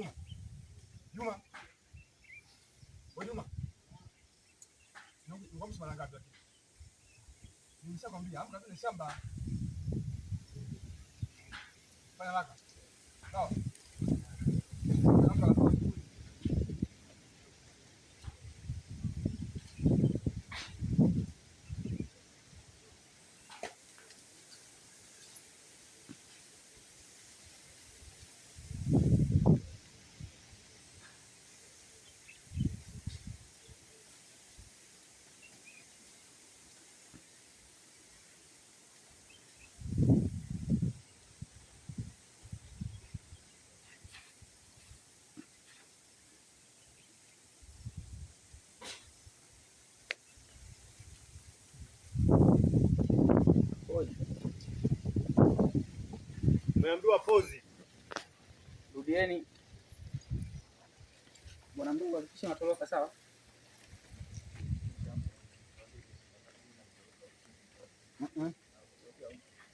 Juma. Juma. Wewe Juma. Ngoja mara ngapi lakini? Nimeshakwambia amka kwenye shamba. Fanya haraka. Sawa. Amka. Umeambiwa pozi. Rudieni. Bwana mdogo, hakikisha unatoroka sawa?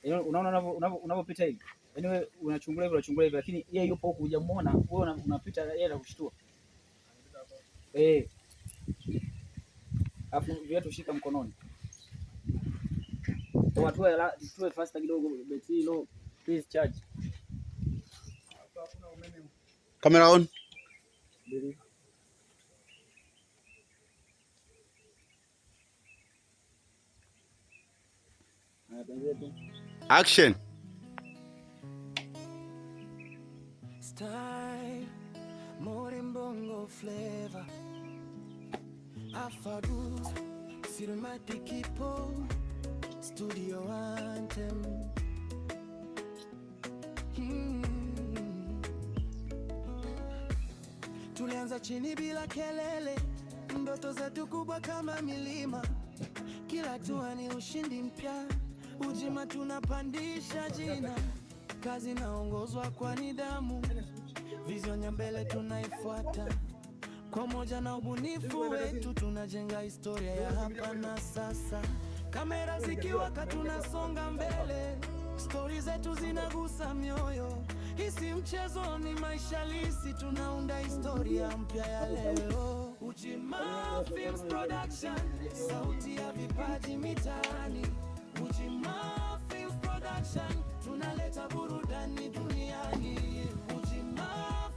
Yaani unaona unavyopita hivi. Yaani wewe unachungulia hivi unachungulia hivi lakini yeye yupo huku hujamuona, wewe unapita yeye anakushtua. Eh. Alafu viatu shika mkononi. Tuwe faster kidogo, betri low. Please charge. Camera on. Action. Style, Morimbongo flavor. Afadus, Silmatikipo, Studio Anthem. Tulianza chini bila kelele, ndoto zetu kubwa kama milima. Kila hatua ni ushindi mpya, Ujima tunapandisha jina. Kazi naongozwa kwa nidhamu, vision ya mbele tunaifuata kwa umoja na ubunifu wetu, tunajenga historia ya hapa na sasa. Kamera zikiwaka, tunasonga mbele, stori zetu zinagusa mioyo. Hii si mchezo, ni maisha halisi, tunaunda historia mpya ya leo. Ujima Films Production, sauti ya vipaji mitaani. Ujima Films Production, tunaleta burudani duniani. Ujima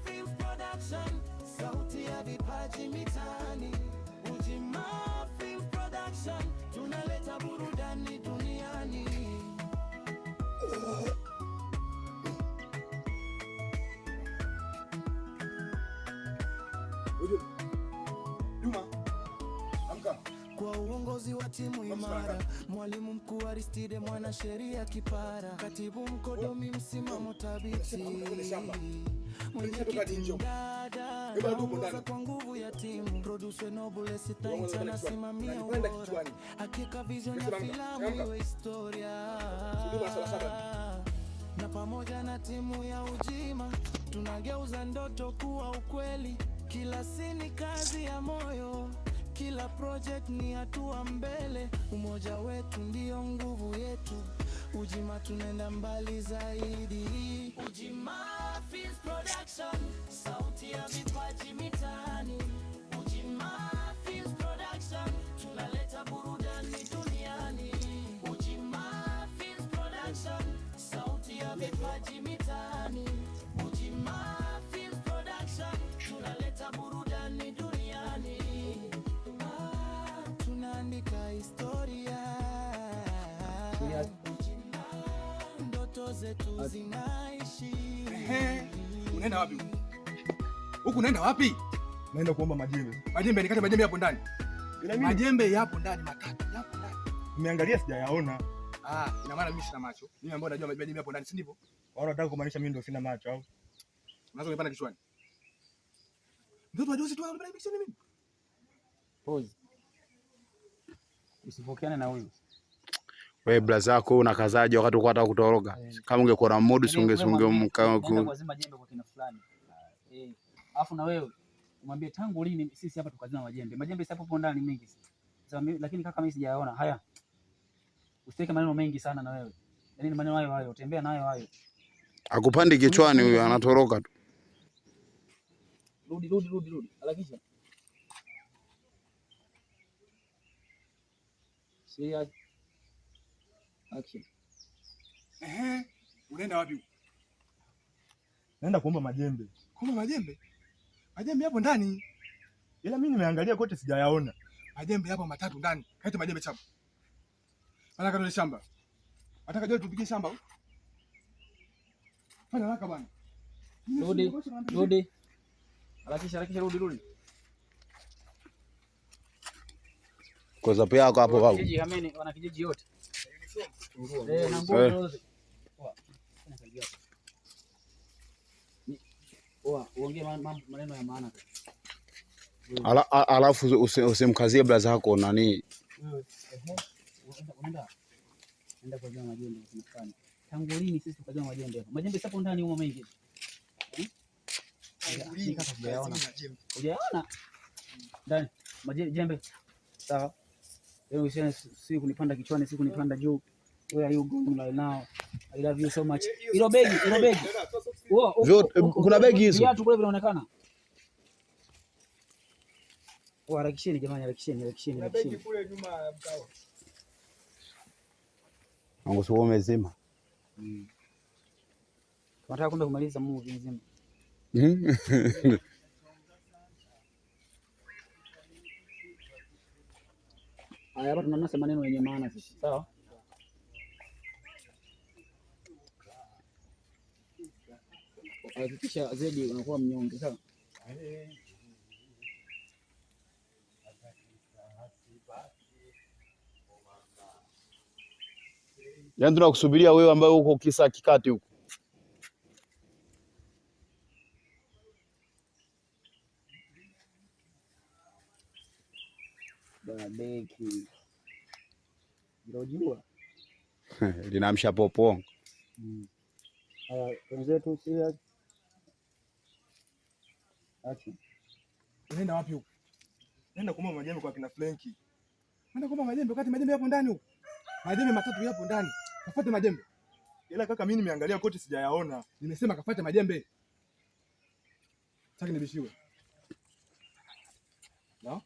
Films Production, sauti ya vipaji mitaani. Ujima Films Production, tunaleta burudani duniani. Juma. Amka. Kwa uongozi wa timu imara, mwalimu mkuu Aristide, mwanasheria kipara, katibu mkodomi, msimamo thabiti, mwenyekiti dada anaongoza kwa nguvu ya timu, producer Noble Sitaita anasimamia ubora, hakika vision ya filamu iwe historia, na pamoja na timu ya Ujima tunageuza ndoto kuwa ukweli. Kila sini kazi ya moyo, kila project ni hatua mbele. Umoja wetu ndio nguvu yetu, Ujima tunaenda mbali zaidi. Ujima Films Production, sauti ya vipaji mitaani. Ujima Films Production, tunaleta burudani duniani. Ujima Films Production, sauti ya vipaji mitaani. Ujima Films Production, tunaleta burudani duniani. Ah, tunaandika historia, ndoto zetu zinaishi. Ehe. Unaenda wapi huku? Huku unaenda wapi? Naenda kuomba majembe. Majembe nikate majembe yapo ndani. Ila mimi Majembe yapo ndani matatu, yapo ndani. nimeangalia sijayaona. Ah, ina maana mimi sina macho. Mimi ambao najua majembe yapo ndani, si ndivyo? Wao wanataka kumaanisha mimi ndio sina macho au? Unaweza kunipanda kichwani. Mtoto wa juzi tu ananipanda kichwani mimi. Pause. Usipokeane na huyu. Wewe blaza yako unakazaje wakati ulikuwa unataka kutoroka? Kama ungekuwa na mood Yaani usinge wewe mwambie naenda unge kuwazima jembe kwa kina fulani. Eh. Alafu na wewe umwambie tangu lini sisi hapa tukazima majembe. Majembe sasa hapo ndani mengi. Sasa lakini kaka mimi sijayaona. Haya. Usiweke maneno mengi sana na wewe. Yaani ni maneno hayo hayo, tembea nayo hayo. Akupandi kichwani huyo anatoroka tu. Rudi, rudi, rudi, rudi. Harakisha. Serious. Action. Ehe, unaenda wapi huko? Naenda kuomba majembe. Kuomba majembe? Majembe yapo ndani. Ila mimi nimeangalia kote sijayaona. Majembe yapo matatu ndani. Kaita majembe chapo. Maana kando shamba. Nataka jua tupige shamba. Fanya haraka bwana. Rudi, rudi. Harakisha, harakisha, rudi, rudi. Kwa sababu yako hapo babu. Kijiji hameni, wana kijiji yote. Eh, na nguo zote. Poa. Fanya kazi yako. Poa, uongee maneno ya maana. Alafu usimkazie blaza yako nani. Wewe, ehe. Unaenda unaenda kwa majembe tunafanya. Tangu lini sisi tukazima majembe hapa? Majembe sapo ndani humo mengi. Eh? Kaka sijayaona. Hujayaona? Ndani majembe. Sawa. Wewe usione si kunipanda kichwani, si kunipanda juu. Where are you going right now? I love you so much. Ilo begi, ilo begi. Vyote kuna begi hizo. Viatu kule vinaonekana. Oh, harakisheni jamani, harakisheni, harakisheni, harakisheni. Kule nyuma ya mkao. Wangu sio umezima. Tunataka kwenda kumaliza movie nzima. Haya, hapa tunanasa maneno yenye maana sisi. Sawa? Hakikisha Zedi unakuwa mnyonge, sawa? Yaani tunakusubiria wewe ambaye uko kisa kikati huko. Babeki. Unajua? Linaamsha popo. Haya, wenzetu serious. Action. Unaenda wapi huko? Naenda kuomba majembe kwa kina Frenki. Unaenda kuomba majembe wakati majembe yapo ndani huko. Majembe matatu yapo ndani. Kafuate majembe. Ila kaka mimi nimeangalia kote sijayaona. Nimesema kafuate majembe. Sitaki nibishiwe. No?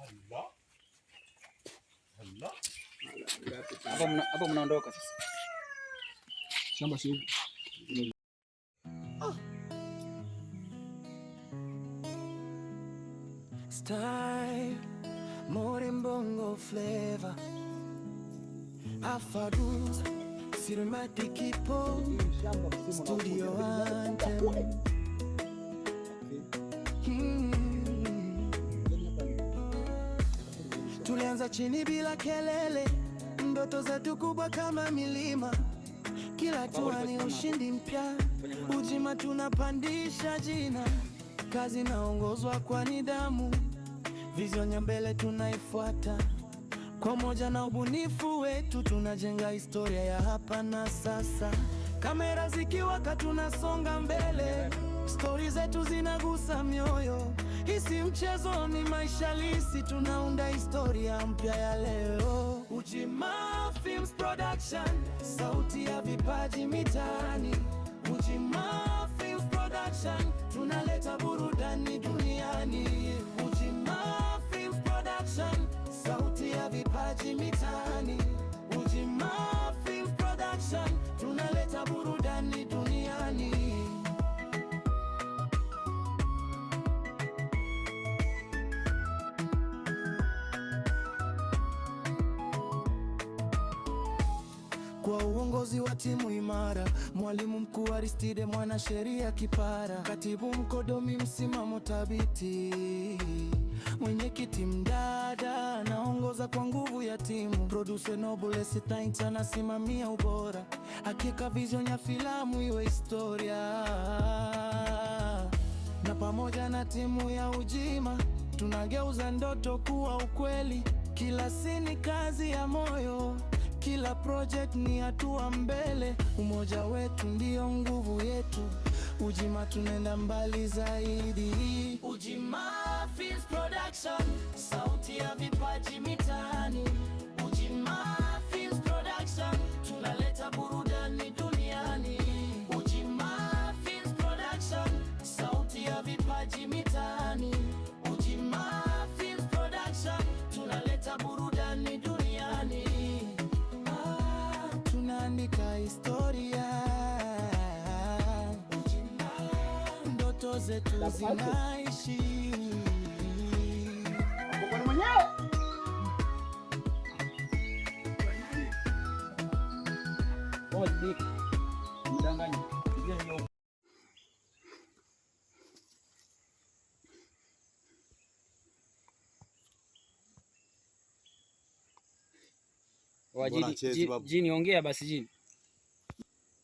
Allah. Allah. Hapo mnaondoka sasa. Shamba si huko. Style, more bongo flavor. Afaruz, Cinematic Ipo, Studio Anthem. Tulianza chini bila kelele, ndoto zetu kubwa kama milima. Kila hatua ni ushindi mpya, Ujima tunapandisha jina, kazi naongozwa kwa nidhamu, vision ya mbele tunaifuata kwa moja na ubunifu wetu, tunajenga historia ya hapa na sasa. Kamera zikiwaka, tunasonga mbele, stori zetu zinagusa mioyo. Hii si mchezo, ni maisha halisi, tunaunda historia mpya ya leo. Ujima Films Production, sauti ya vipaji mitaani. Ujima Films Production, tunaleta burudani duniani. Ujima Films Production, sauti ya vipaji mitaani. Ujima Films Production, tunaleta burudani duniani. Kwa uongozi wa timu imara, mwalimu mkuu Aristide, mwanasheria kipara, katibu Mkodomi, msimamo thabiti, mwenyekiti Mdada anaongoza kwa nguvu ya timu, producer Nobles Tainta anasimamia ubora, hakika vision ya filamu iwe historia. Na pamoja na timu ya Ujima tunageuza ndoto kuwa ukweli. Kila scene kazi ya moyo, kila project ni hatua mbele. Umoja wetu ndio nguvu yetu, Ujima tunaenda mbali zaidi. Ujima Films Production, sauti ya vipaji mitaani. Ujima Films Production, tunaleta burudani duniani. Ujima Films Production, sauti ya Ndoto zetu zinaishi. Jini, ongea basi Jini.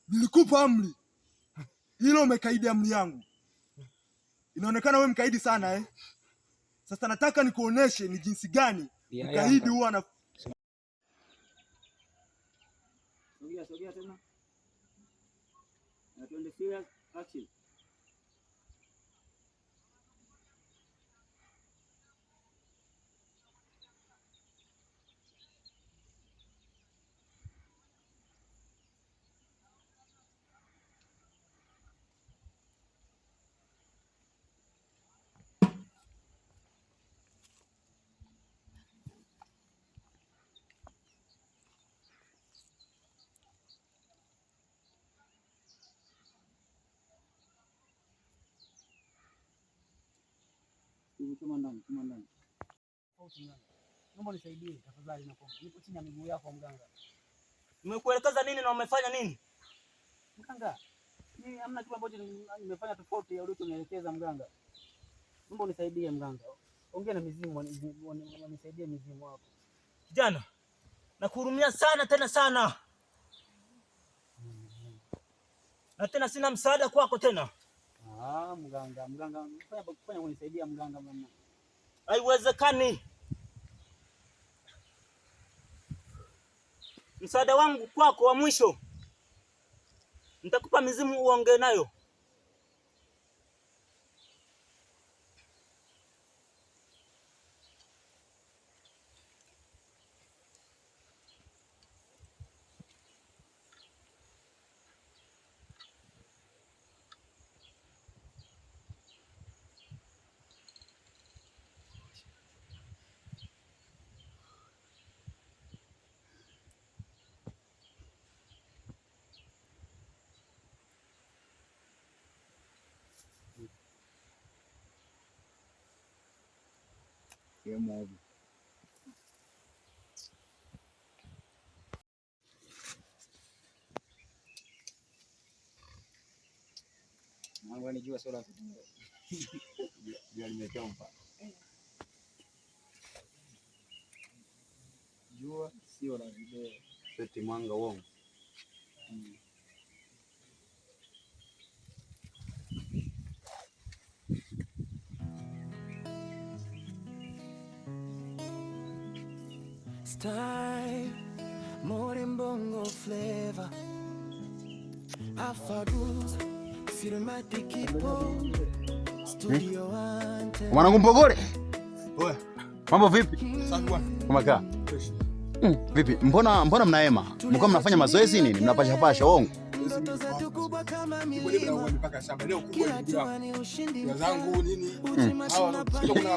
Nilikupa amri hilo, umekaidi amri yangu. Inaonekana wewe mkaidi sana eh? Sasa nataka nikuoneshe ni jinsi gani mkaidi huwa na Sogea, sogea tena. Na tuende serious action. Chuma ndani, chuma ndani. Naomba nisaidie tafadhali, nakuomba. Nipo chini ya miguu yako mganga. Nimekuelekeza nini na umefanya nini? Mganga, mimi hamna kitu ambacho nimefanya tofauti ya ulichonielekeza mganga. Naomba unisaidie mganga. Ongea na mizimu, wanisaidie mizimu wako. Kijana, nakuhurumia sana tena sana. Na tena sina msaada kwako tena. Ah, mganga, mganga, fanya kunisaidia mganga mama. Haiwezekani. Msaada wangu kwako wa mwisho, nitakupa mizimu uongee nayo. Game over. Mwanangu anijua sio la video. Jua limechompa. Jua sio la video. Seti mwanga uongo. Style, more bongo flavor. Afagus, cinematic ipo, studio anthem. Mwanangu Mpogole. Oya, Mambo vipi? safi bwana. Umekaa? Fresh. Vipi? Mbona mnahema? Mlikuwa mnafanya mazoezi nini? Mnapasha pasha uongo. Ndoto zetu kubwa kama Niko debe na milima, mipaka ya shamba. Leo kubwa kila ndugu yangu. hatua ni ushindi Ndugu mpya. zangu nini? Uzima Hawa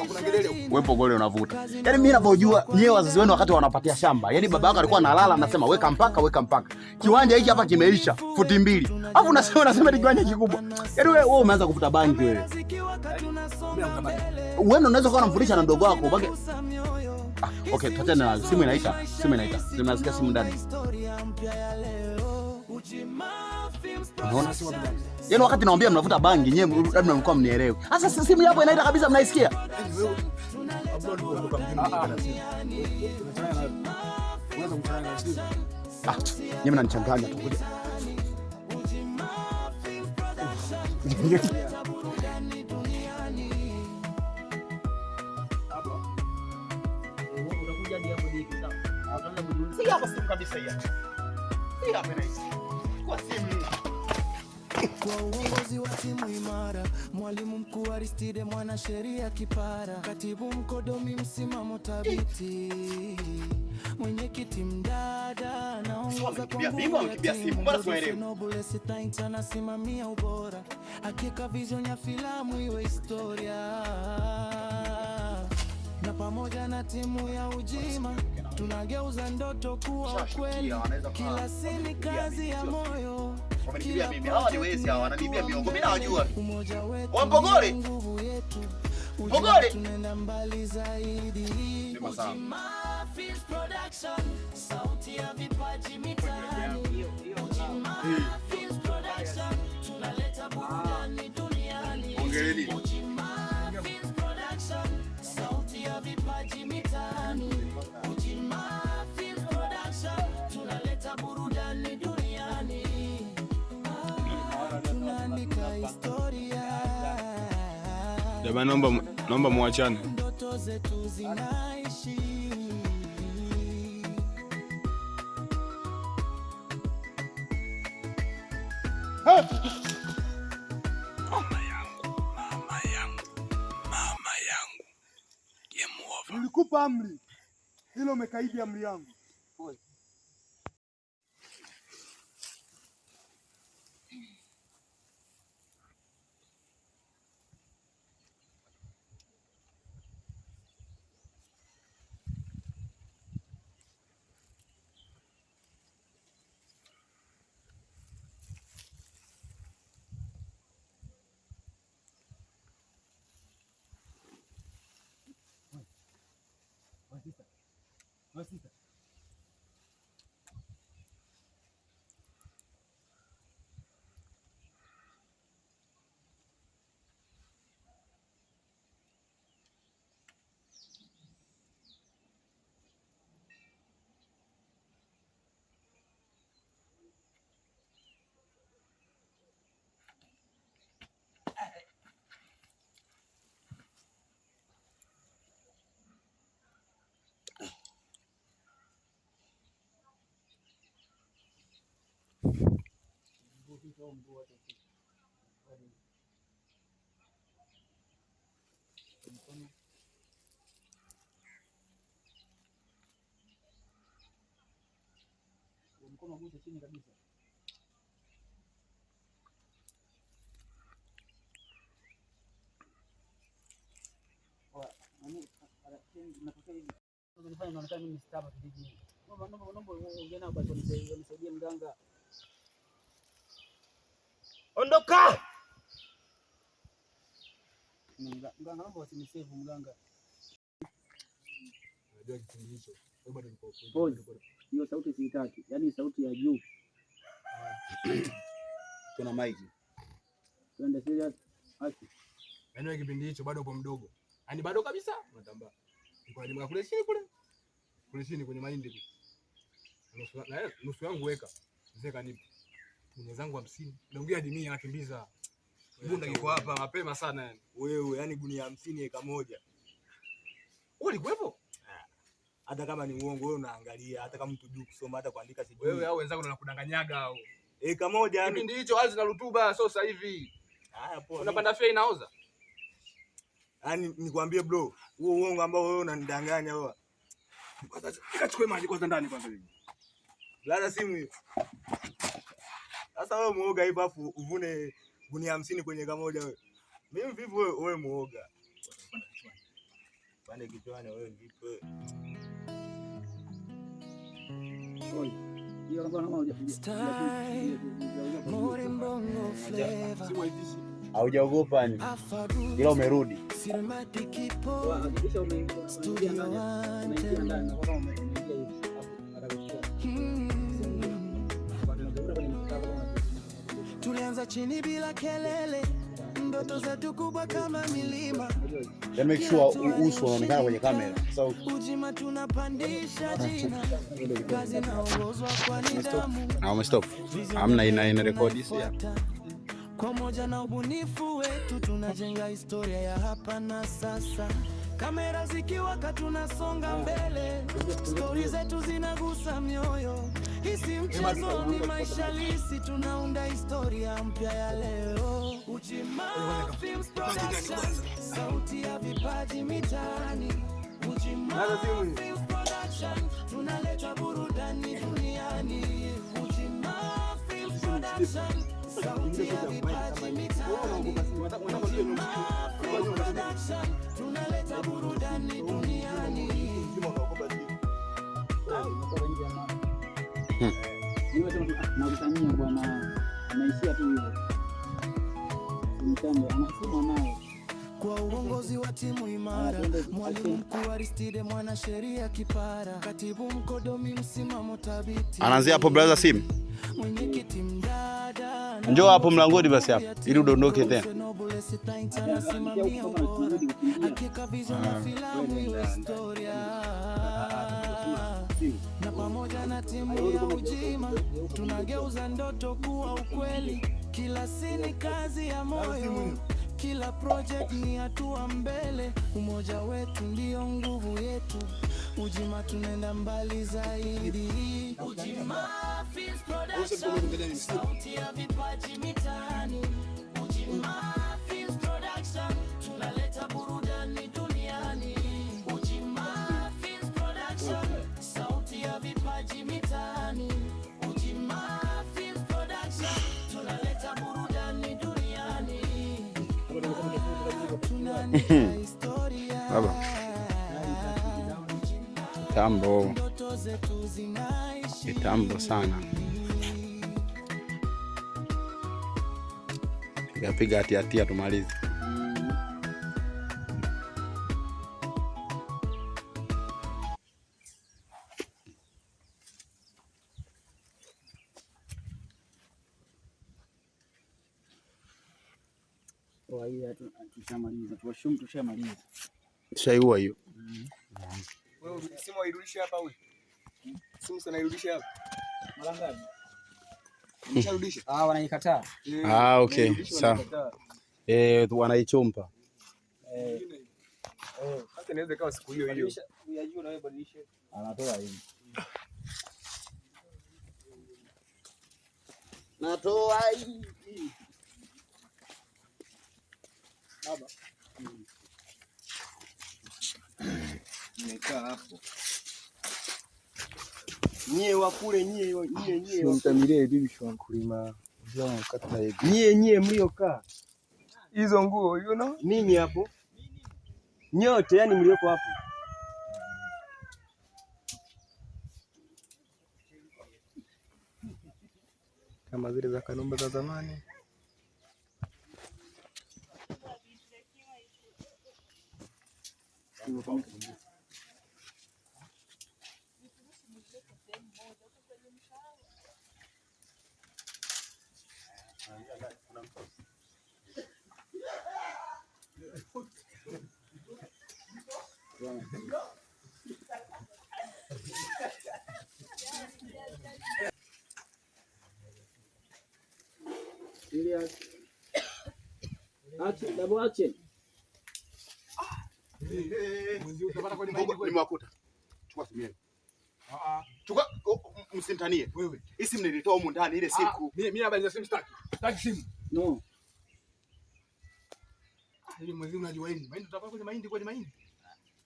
kuna kelele huko. Wewe Mpogole unavuta. Yaani mimi ninavyojua nyewe wazazi wenu wakati wanapatia shamba, yaani baba yako alikuwa analala anasema weka mpaka, weka mpaka. Kiwanja hiki hapa kimeisha futi 2. Alafu unasema ni kiwanja kikubwa. Yaani wewe umeanza kuvuta bangi wewe. Wewe ndio unaweza kuwa unamfundisha na mdogo wako baki. Ah, okay, tuachane na simu inaita, simu inaita. Nasikia simu ndani. Unaona? Yaani wakati nawaambia mnavuta bangi nyewe labda mlikuwa mnielewe. Sasa simu hapo inaita kabisa mnaisikia? Ah, nyewe mnanichanganya tu. Utakuja hadi hapo diki sawa. Utaanza kujiuliza. Si hapa simu kabisa hii hapa. Si hapa inaita. Kwa simu. Kwa uongozi wa timu imara, mwalimu mkuu Aristide, mwanasheria kipara, katibu mkodomi, msimamo thabiti, mwenyekiti mdada anaongoza kwa Wamekimbia nguvu ya wamekimbia simu, timu. mbona siwaelewi? Noble Sitainta anasimamia ubora, hakika vision ya filamu iwe historia. Na pamoja na timu ya Ujima tunageuza ndoto kuwa ukweli. Kila sini kazi ya moyo, Wameniibia mimi. Hawa ni wezi hawa, wananiibia miongo. Mimi nawajua. Wa Mpogole. Mpogole. Tunaenda mbali zaidi. Sema sawa. Ujima Films Production, sauti ya vipaji mitaani. Ujima Films Production, tunaleta burudani duniani. Hongereni. Ujima Films Production, sauti ya vipaji mitaani. Ujima Films Production, tunaleta burudani duniani. Ah, tunaandika historia. Jamani, naomba muachane. Ndoto zetu zinaishi. Mama yangu, mama yangu, mama yangu. Game over. Nilikupa amri, ila umekaidi amri yangu. Wewe sister. Mkono uguse chini kabisa. Oa, nani, natokea hivi. Unanifanya naonekana mimi star hapa kijijini. Naomba ongea nao basi wanisaidie mganga. Ondoka! Mganga, naomba wasinisave mganga. Unajua kipindi hicho wewe bado ulikuwa Pause. Hiyo sauti siitaki. Yaani sauti ya juu. Tuna mic. Twende serious. Action. Yaani wewe kipindi hicho bado upo mdogo. Yaani bado kabisa unatambaa. Nilikuwa nalima kule chini kule. Kule chini kwenye mahindi kule. Nusu na nusu yangu weka. Mzee kanipa. Gunia zangu 50. Naongea hadi 100 anakimbiza. Bunda kiko hapa mapema sana yani. Wewe yani gunia 50 eka moja. Wewe ulikuwepo? Hata kama ni uongo wewe unaangalia, hata kama mtu juu kusoma hata kuandika sijui. Wewe au wenzako ndo nakudanganyaga au. Eka moja yani. Kipindi hicho ardhi na rutuba sio sasa hivi. Haya poa. Unapanda fea inaoza. Yaani nikwambie bro, huo uongo ambao wewe unanidanganya wewe. Kwanza nikachukue maji kwanza ndani kwanza mimi. Lala simu hiyo. Sasa wewe muoga hivyo afu uvune gunia 50 kwenye eka moja wewe. Mimi vipi wewe wewe muoga? Pande kichwani wewe vipi wewe? Oi. Hiyo kama kama Style, more bongo flavor. Simu haitishi. Haujaogopa ni. Ila umerudi. Cinematic ipo, Hakikisha umeingia studio ndani. Umeingia anthem. ndani na kama umeingia hivi. Hapo atakuchukua. Tulianza chini bila kelele, ndoto zetu kubwa kama milima. Ya make sure uso unaonekana kwenye kamera. Sasa Ujima tunapandisha jina, kazi inaongozwa kwa nidhamu. na umestop. Hamna ina rekodi si hapa. Kwa moja na ubunifu wetu tunajenga historia ya hapa na sasa. Kamera zikiwaka tunasonga mbele, stori zetu zinagusa mioyo. Hii si mchezo, ni maisha halisi, tunaunda historia mpya ya leo. Ujima Films Production, sauti ya vipaji mitaani. Ujima Films Production, tunaleta burudani duniani. Ujima Films Production, sauti ya vipaji mitaani. Ujima Films Production, tunaleta burudani duniani. Nakusanyia bwana. Kwa uongozi wa timu imara, mwalimu mkuu Aristide, mwanasheria kipara, katibu mkodomi, msimamo thabiti, Anaanzia hapo brother simu. Mwenyekiti mdada, Njoo hapo mlangoni basi hapo ili udondoke tena. Anasimamia ubora, hakika vision ya filamu iwe historia, na pamoja na timu ya Ujima tunageuza ndoto kuwa ukweli. Kila scene kazi ya moyo, kila project ni hatua mbele. Umoja wetu ndio nguvu yetu, Ujima tunaenda mbali zaidi. Ujima Films Production, sauti ya vipaji mitaani. Ujima Films Production, tunaleta burudani duniani. Ujima Films Production, sauti ya vipaji mitaani. Ujima Films Production, tunaleta burudani duniani. Tunaandika historia. Baba. Kitambo. Ndoto zetu zinaishi. Kitambo sana. Piga piga hatia hatia tumalize. Kwa hiyo tushamaliza. Tuwashumu tushamaliza. Tushaiua hiyo. Wewe simu hairudishe hapa wewe. Simu sana irudishe hapa. Mara ngapi? Umesharudisha? Ah, wanaikataa. Ah, okay. Sawa. Eh, wanaichompa. Eh. Hata inaweza ikawa siku hiyo hiyo. Badilisha, uyajua na wewe badilisha. Anatoa hii. Natoa hii. Baba. Nimekaa hapo. Nyie wa kule nyie nyie nyie wa Simtamilie bibi shwankulima nyie nyie mliokaa hizo nguo you know? Ninyi hapo nyote, yani mlioko hapo. Kama zile za Kanumba za zamani. Serious. Action, double action. Nimewakuta. Chukua simu yenu. Chukua, msinitanie. Wewe. Hii simu nilitoa humu ndani ile siku. Mimi habari za simu sitaki. Sitaki simu. No. Ili mwezi unajua nini? Mahindi tutapata kwenye mahindi kwenye mahindi.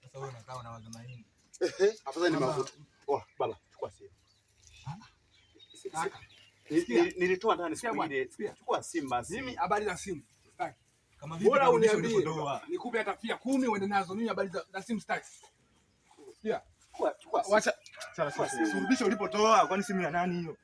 Sasa wewe unakaa unawaza mahindi. Ehe, afadhali nimewakuta. Oh, baba, chukua simu. Kaka. Nilitoa ndani siku Sikia ile. bwana. Chukua simu basi. Mimi habari za simu sitaki. Kama vipi Bora karudisha uniambie ulipotoa. nikupe hata fia 10 uende nazo. Mimi habari za simu sitaki. Sikia. Chukua, chukua simu. Wacha Chukua simu. Surudisha ulipotoa, kwani simu ya nani hiyo?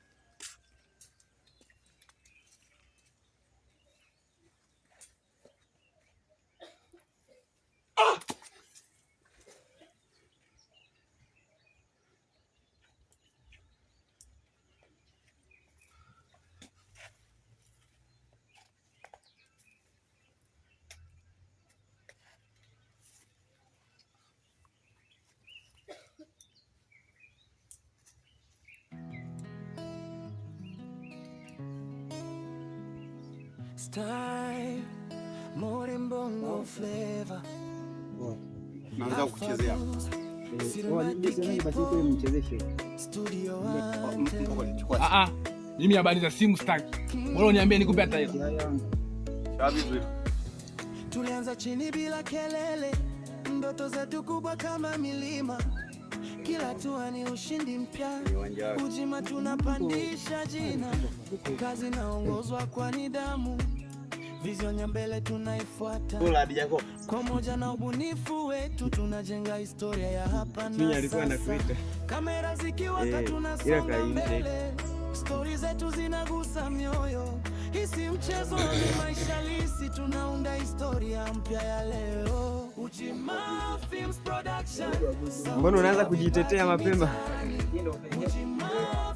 Style, more bongo flavor. Naanza kuchezea. Studio Chukua simu. Ah ah. Mimi habari za simu sitaki. Bora uniambie nikupe hata hela. Sawa vizuri. Tulianza chini bila kelele, ndoto zetu kubwa kama milima. Kila hatua ni ushindi mpya, Ujima tunapandisha jina, kazi naongozwa kwa nidhamu, vision ya mbele tunaifuata Kula hadi yako. kwa umoja na ubunifu wetu, tunajenga historia ya hapa na sasa. Kamera zikiwaka tunasonga mbele, stori zetu zinagusa mioyo, Hii si mchezo, ni maisha halisi, tunaunda historia mpya ya leo. Ujima Films Production. Mbona unaanza kujitetea mapema? Ujima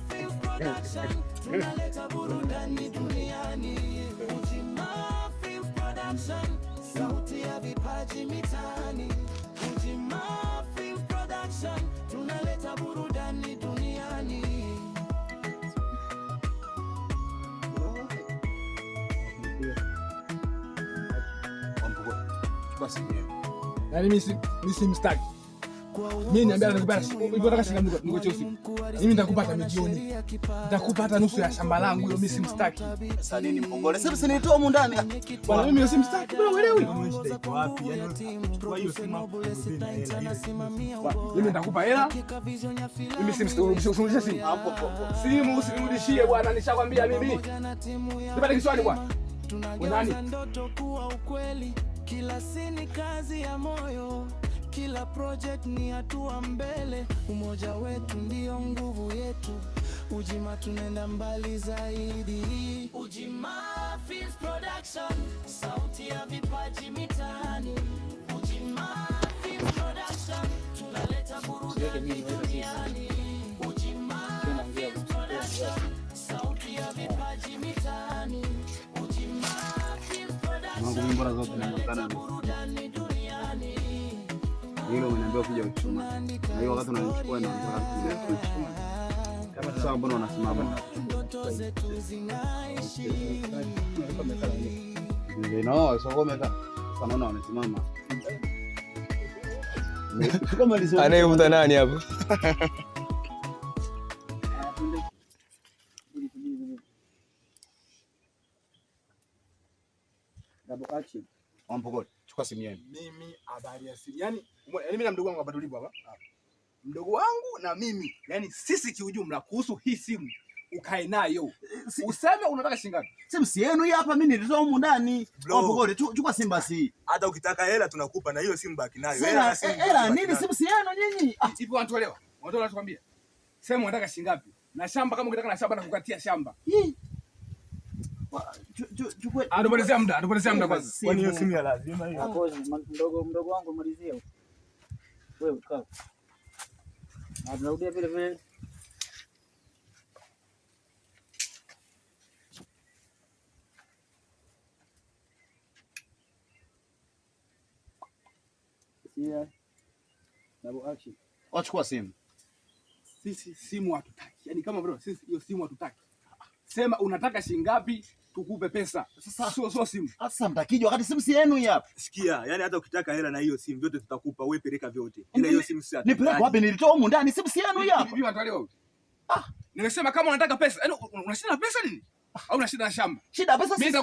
Films Production, tunaleta burudani duniani. Ujima Films Production, sauti ya vipaji mitaani. Ujima Films Production, tunaleta burudani duniani. Chukua simu yenu. Yaani mimi simstaki. Mimi niambia nitakupa hivyo nataka shilingi ngapi nikuachie usiku. Mimi nitakupa hata milioni. Nitakupa hata nusu ya shamba langu hilo, mimi simstaki. Sasa nini Mpogole? Sasa si nilitoa humu ndani. Bwana mimi simstaki, bwana uelewi? Shida iko wapi? Yaani chukua hiyo simu hapo, Mimi nitakupa hela. Mimi simstaki, usinirudishie simu. Simu usinirudishie bwana, nishakwambia mimi. Nipate kiswali bwana. Tunageuza ndoto kuwa ukweli, kila sini kazi ya moyo, kila project ni hatua mbele. Umoja wetu ndio nguvu yetu, Ujima tunaenda mbali zaidi. Ujima Films Production, sauti ya vipaji mitaani. Ujima Films Production, tunaleta burudani duniani. Ujima Films Production, sauti ya vipaji mitaani. Ujima Films Mwanangu mimi mbona zote nimekutana tunaleta na burudani duniani. hilo umeniambia kuja kuchuma. Na hiyo wakati unanichukua na unataka kuja kuchuma. Sasa mbona unasimama? Ndoto zetu zinaishi. No, sio umekaa. Sasa naona wamesimama. Chukua malizo. Anayevuta nani hapo? Double action. Mpogole, chukua simu yenu. Mimi habari ya simu. Yaani umeona, yaani mimi na mdogo wangu hapa tulipo hapa. Mdogo wangu na mimi, yaani sisi kiujumla kuhusu hii simu ukae nayo. Useme unataka shilingi ngapi? Simu si yenu hii hapa, mimi nilitoa humu ndani. Bro. Mpogole, chukua simu basi. Hata ukitaka hela tunakupa na hiyo simu baki nayo. Hela Hela na simu hela baki nini? nayo. Simu si yenu nyinyi. Ah, Hivi wanatuelewa? Wanatuelewa wanachokwambia? Sema unataka shilingi ngapi? Na shamba kama ukitaka na shamba nakukatia shamba. hii. Chukua. Anapotezea muda, anapotezea muda kwanza. Kwani hiyo simu ya lazima hiyo? Akozi, mdogo wangu malizie. Wewe kaa. Na tunarudia vile vile. Serious. Double action. Wachukua simu. Sisi simu hatutaki. Yaani kama bro, sisi hiyo simu hatutaki. Sema unataka shilingi ngapi tukupe pesa. Sasa Sio simu. sasa mtakijwa wakati simu si yenu hii hapa. Sikia, yani hata ukitaka hela na hiyo simu vyote tutakupa, wewe peleka vyote. Ila hiyo simu si Nipeleke wapi? Nilitoa humu ndani, simu si yenu hii hapa. Hivi wanatuelewa wewe? Ah, nimesema kama unataka pesa, yaani una shida na pesa nini? Au una shida na shamba? Shida pesa Mimi si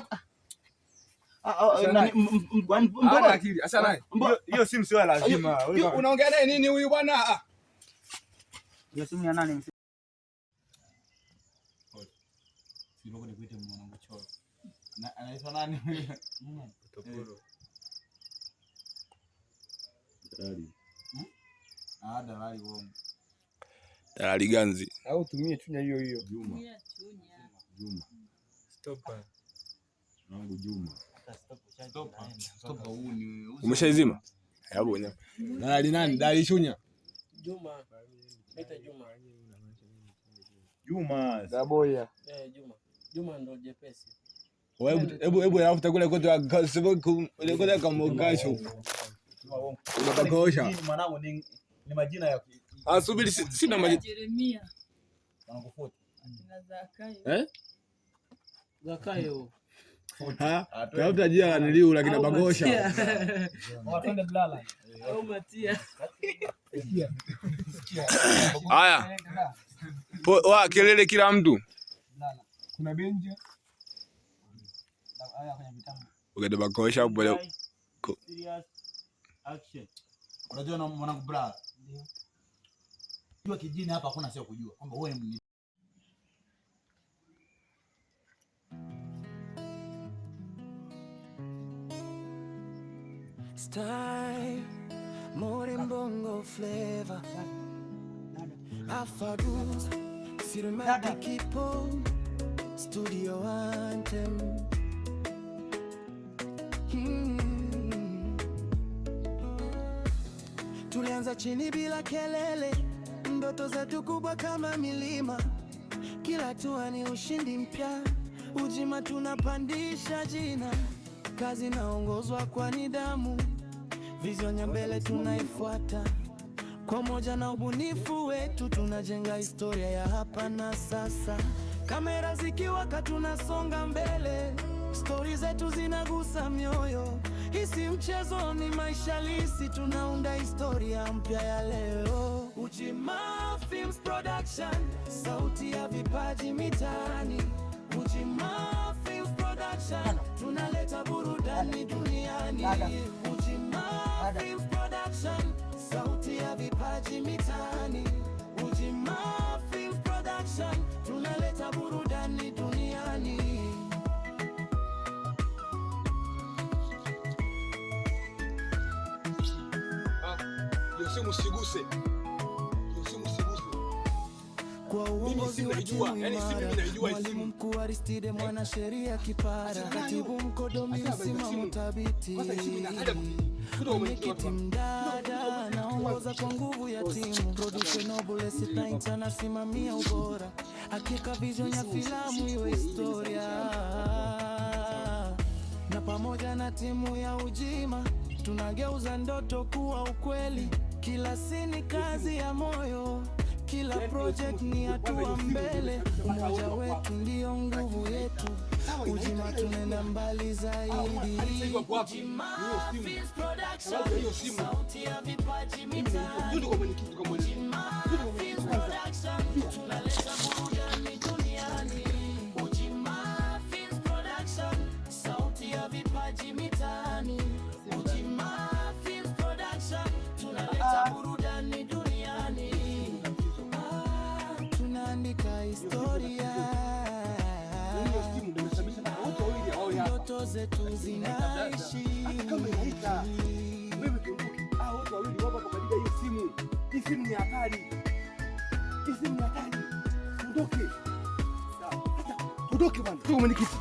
Achana nani, naye. Hana Mpogole. akili, achana naye. Hiyo simu sio ya lazima. Wewe Unaongea naye nini huyu bwana? Ah. Hiyo simu ya nani? Nikuite mwanangu choro. Anaitwa nani? Ah, dalali uongo. Dalali ganzi. Au tumie chunya hiyo hiyo. Juma. Juma. Mwanangu Juma. Umeshaizima? Hapo wenyewe. Dalali nani? Dalali Shunya. Juma. Naita Juma. Juma. Daboya. Eh, Juma. Juma ndo jepesi. Hebu hebu alafu takula kote ile kote kama ukasho. Unapakaosha. Mwanangu ni majina ya Ah, subiri sina maji. Jeremia mwanangu na Zakayo. Eh? Zakayo. Ha? Tafuta jina la niliu lakini Au bagosha. Matia. Watende blala. Au Matia. Haya. Wa kelele kila mtu. Kuna benja. Haya kwenye vitabu. Ukende bagosha hapo. Serious action. Unajua na mwanangu bra. Jua kijini hapa hakuna sio kujua kwamba wewe ni Style, more bongo flavor. Afaduz, Sirma kipo. Studio Anthem. Hmm. Tulianza chini bila kelele, ndoto zetu kubwa kama milima. Kila hatua ni ushindi mpya, Ujima tunapandisha jina. Kazi naongozwa kwa nidhamu, vision ya mbele tunaifuata. Kwa umoja na ubunifu wetu tunajenga historia ya hapa na sasa. Kamera zikiwaka tunasonga mbele, stori zetu zinagusa mioyo. Hii si mchezo, ni maisha halisi, tunaunda historia mpya ya leo. Ujima Films Production, sauti ya vipaji mitaani. Ujima Films Production, tunaleta burudani duniani. Ujima Films Production, sauti ya vipaji mitaani. Ujima Films Production, tunaleta burudani duniani. Ah, hiyo simu usiguse. Hiyo simu usiguse. Kwa Mimi uongozi simu wa naijua, timu yaani simu mimi imara, naijua hii mwalimu simu. mkuu Aristide, mwanasheria kipara, Achana nayo. katibu mkodomi, Achana habari za msimamo simu. thabiti, Kwanza hii simu inataja kutoka kwa mwenyekiti mwenyekiti watu. mdada anaongoza kwa nguvu ya timu, producer Noble Sitaint anasimamia ubora, hakika vision ya filamu iwe historia, na pamoja na timu ya Ujima tunageuza ndoto kuwa ukweli. Kila sini kazi ya moyo, kila Yaani hiyo project simu ni usiguse. Kwanza hatua hiyo simu mbele. kabisa mpaka Umoja wote wako wetu ndiyo nguvu yetu, Sawa, inaita Ujima ila hiyo simu. tunaenda mbali Ah, hadi sasa hivi zaidi. wako wapi? Ni Ujima hiyo simu. Films Production, Sababu ya hiyo simu. sauti ya vipaji Mimi naijua. mitaani. Twende kwa mwenyekiti tukamweleze. Ujima Twende kwa mwenyekiti Films kwanza. Production, tunaleta burudani duniani. Ujima Films Production, sauti ya vipaji mitaani. Ujima Films Production, tunaleta burudani duniani. Ah, tunaandika historia, Yaani hiyo simu ndio imesababisha mpaka wote wawili wawe hapa. ndoto zetu zinaishi. Hata kama inaita wewe tuondoke. Ah, wote wawili wapo hapa kwa ajili ya hiyo simu. Hii simu ni hatari. Hii simu ni hatari. Tuondoke. Sawa. Hata tuondoke bwana. Tuko mwenyekiti.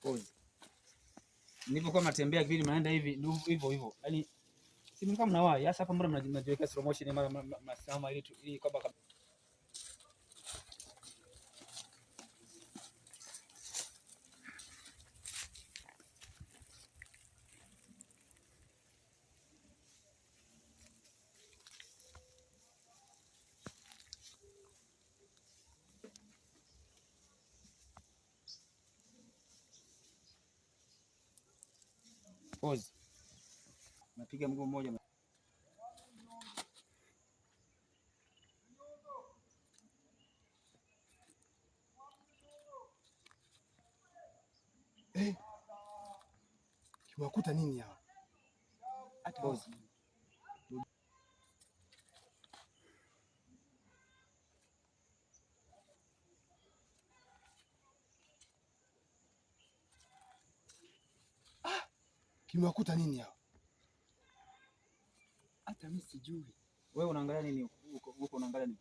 Pause. Nilipokuwa mnatembea kipindi mnaenda hivi ndio hivyo hivyo. Yaani si mlikuwa mnawahi. Sasa hapa mbona mnajiwekea slow motion mara mnasimama ili ili kwamba Pause. Napiga mguu mmoja. Eh. Kiwakuta nini hawa? Hata Pause. Kimewakuta nini hawa? Hata mimi sijui. Wewe unaangalia nini huko huko unaangalia nini?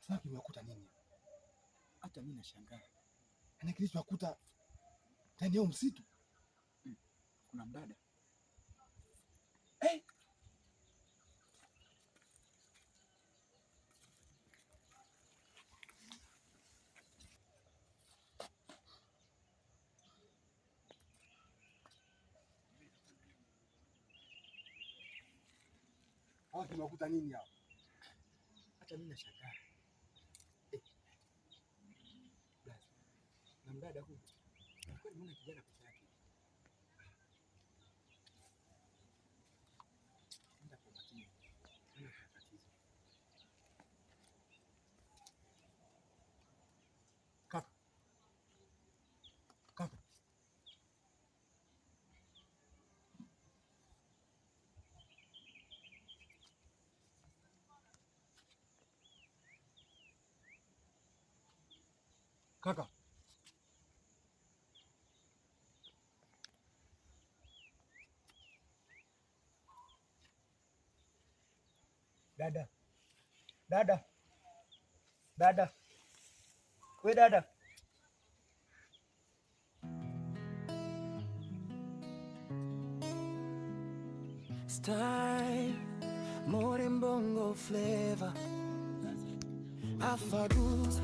Sasa kimewakuta nini? Hata mimi nashangaa. Yaani kilichowakuta ndani ya msitu. Kuna mdada. Eh! Hawa kimewakuta nini hawa? Hata mimi nashangaa. Eh. Blaza. Na mdada huyu. Nilikuwa nimeona kijana peke yake. Nenda kwa makini. Nenda kwa tatizo. Kaka. Kaka. Kaka. Dada. Dada. Dada. We dada. Style, more bongo flavor. Afagus,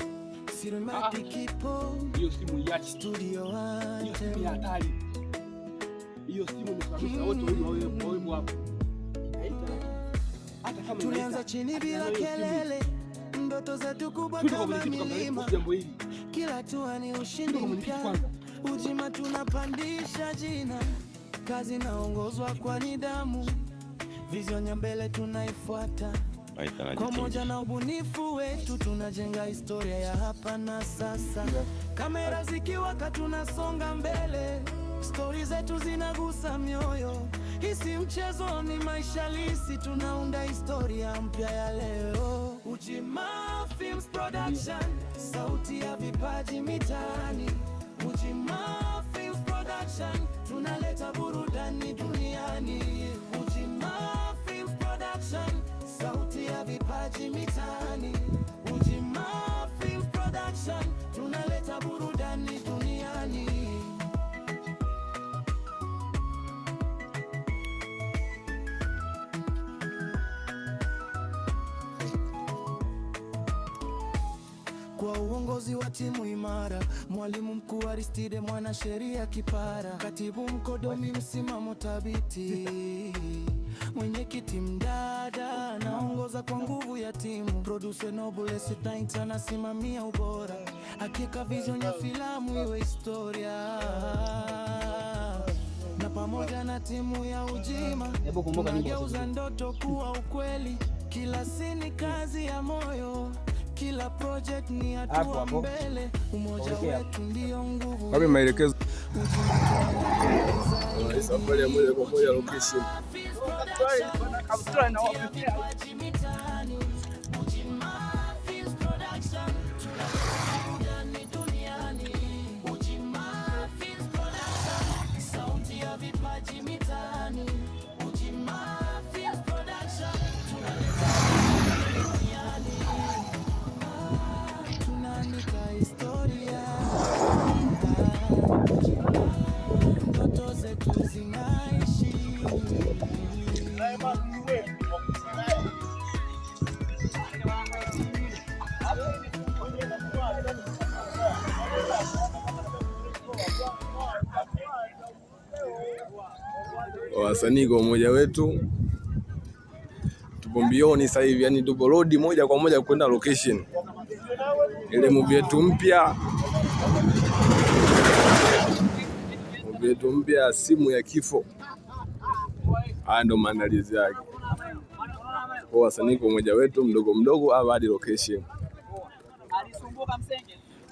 Cinematic Ipo, Hiyo simu iache. Studio Hiyo simu ya Anthem. hatari. Hiyo simu imesababisha wote wawili wawe hapo. Haita hata kama Tulianza inaita, chini hata bila hiyo simu. kelele, ndoto zetu kubwa Twende kwa kama mwenyekiti kwanza, milima. jambo hili. Kila hatua ni ushindi Twende kwa mwenyekiti mpya. kwanza. Ujima tunapandisha jina, kazi naongozwa kwa nidhamu, vision ya mbele tunaifuata kwa moja na ubunifu wetu tunajenga historia ya hapa na sasa. Kamera zikiwaka tunasonga mbele, stori zetu zinagusa mioyo. Hii si mchezo, ni maisha halisi, tunaunda historia mpya ya leo. Ujima Films Production, sauti ya vipaji mitaani. Ujima Films Production, tunaleta burudani duniani. Ujima Films Production, sauti ya vipaji mitaani. Ujima Films Production, tunaleta burudani duniani. Kwa uongozi wa timu imara, mwalimu mkuu Aristide, mwanasheria kipara, katibu mkodomi, msimamo thabiti, mwenyekiti mdada naongoza kwa nguvu ya timu, producer Noble Sitaint anasimamia ubora, hakika vision ya filamu iwe historia, na pamoja na timu ya Ujima Hebu kumbuka nyimbo tunageuza ndoto kuwa ukweli. Kila sini kazi ya moyo, kila project ni Hapo, hatua hapo. mbele. Umoja Ongea. wetu ndio nguvu. Wapi maelekezo? Safari ya moja kwa moja location. Tunaandika historia, ndoto zetu zinaishi. Wasanii kwa umoja wetu tupo mbioni sasa hivi, yani tupo road moja kwa moja kwenda location. Ile movie yetu mpya, movie yetu mpya, simu ya kifo. Haya ndo maandalizi yake. Kwa wasanii kwa umoja wetu, mdogo mdogo hapa hadi location.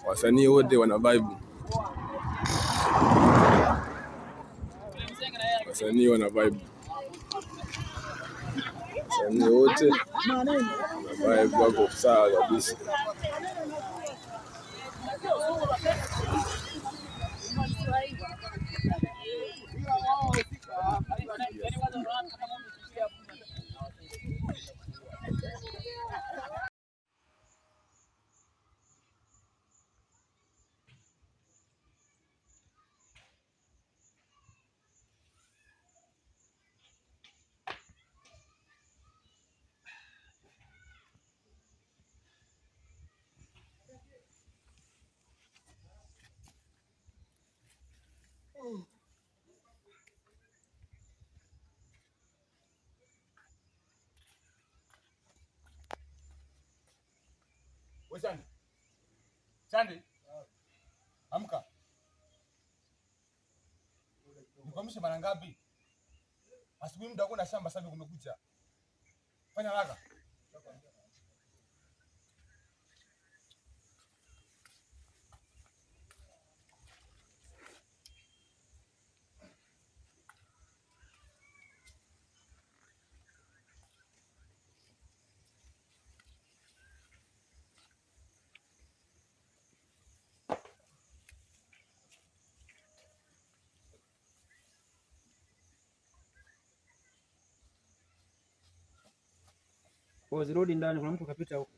Wasanii wote wana vibe, wasanii wana vibe, wasanii wote wana vibe, wako sawa kabisa. We Sande. Sande. Amka. Nikuamshe mara ngapi? Asubuhi muda wako na shamba sasa kumekucha. Fanya haraka. Kwa zirudi ndani, kuna mtu kapita huko.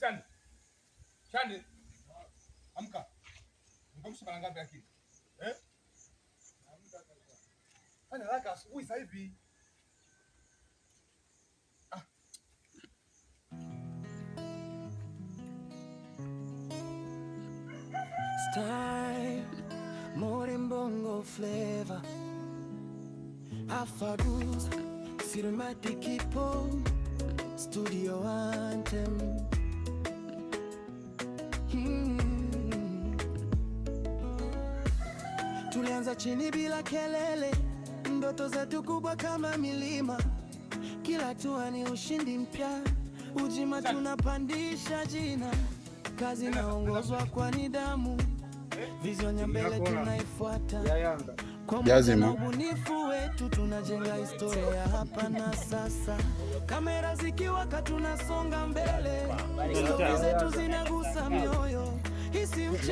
Chandi. Chandi. Amka. Nikamsha mara ngapi lakini? Eh? Fanya haraka asubuhi sasa hivi. Ah. Style, Morimbongo flavor. Afaguz, Cinematic Ipo, Studio Anthem. Tulianza chini bila kelele, ndoto zetu kubwa kama milima. Kila hatua ni ushindi mpya, Ujima tunapandisha jina. Kazi inaongozwa kwa nidhamu, vision ya mbele tunaifuata. Kwa moja na ubunifu wetu tunajenga historia hapa na sasa. Kamera zikiwaka tunasonga mbele, stori zetu zinagusa mioyo.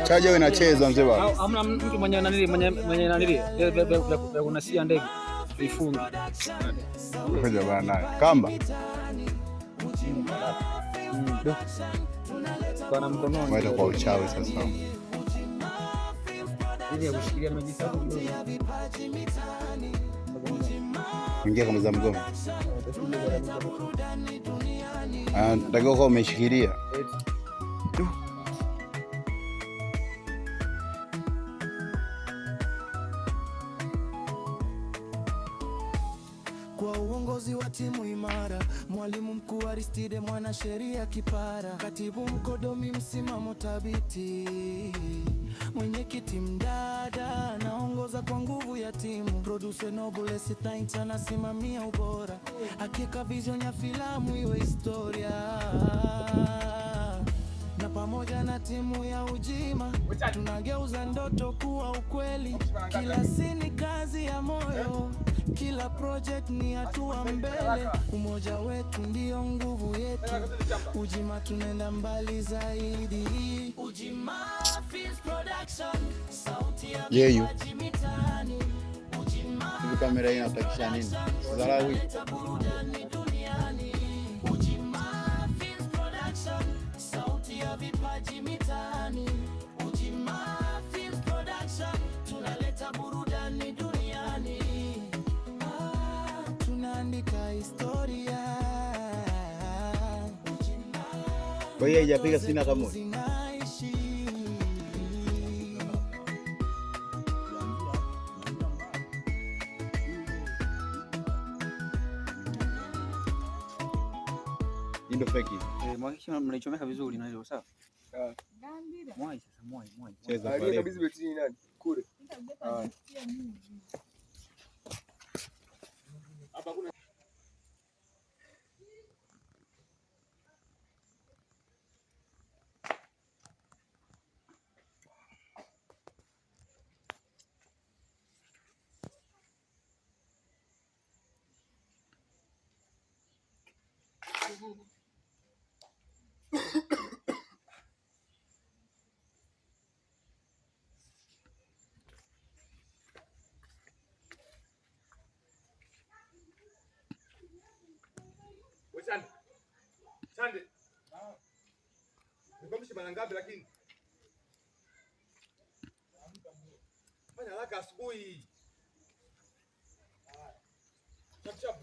Chaja inacheza mzee baba. Hamna mtu mwenye nanili mwenye nanili vya kunasia ndege vifungi. Ngoja bana. Kamba. Kwa na mkononi. Waenda kwa uchawi sasa. Ili ya kushikilia maji safi kidogo. Ingia kama za mgomba. Ah, natakiwa kuwa umeshikilia. Kwa uongozi wa timu imara, mwalimu mkuu Aristide, mwanasheria kipara, katibu Mkodomi, msimamo thabiti, mwenyekiti Mdada anaongoza kwa nguvu ya timu, producer Noble Sitainta anasimamia ubora, hakika vision ya filamu iwe historia, na pamoja na timu ya Ujima tunageuza ndoto kuwa ukweli. Kila sini kazi ya moyo, kila project ni hatua mbele. Umoja wetu ndio nguvu yetu, Ujima tunaenda mbali zaidi. Ujima Films Production, sauti ya Yeyu. vipaji mitaani. Ujima Hivi kamera hii inatakisha nini? Dharau hii. tunaleta burudani duniani. Ujima Films Production, sauti ya vipaji mitaani. Ujima Films Production, tunaleta burudani duniani. Ah, tunaandika historia. Kwa hiyo haijapiga sina kama moja. Zinaishi. Hii ndio fake. Eh, mhakikishe mnaichomeka vizuri na hiyo sawa. Mwai sasa, mwai, mwai. Cheza Aliye pale. kabisa betini nani? Kule. We Chandi. Chandi. Nikamsha mara ngapi lakini? Fanya haraka asubuhi. Chap chap.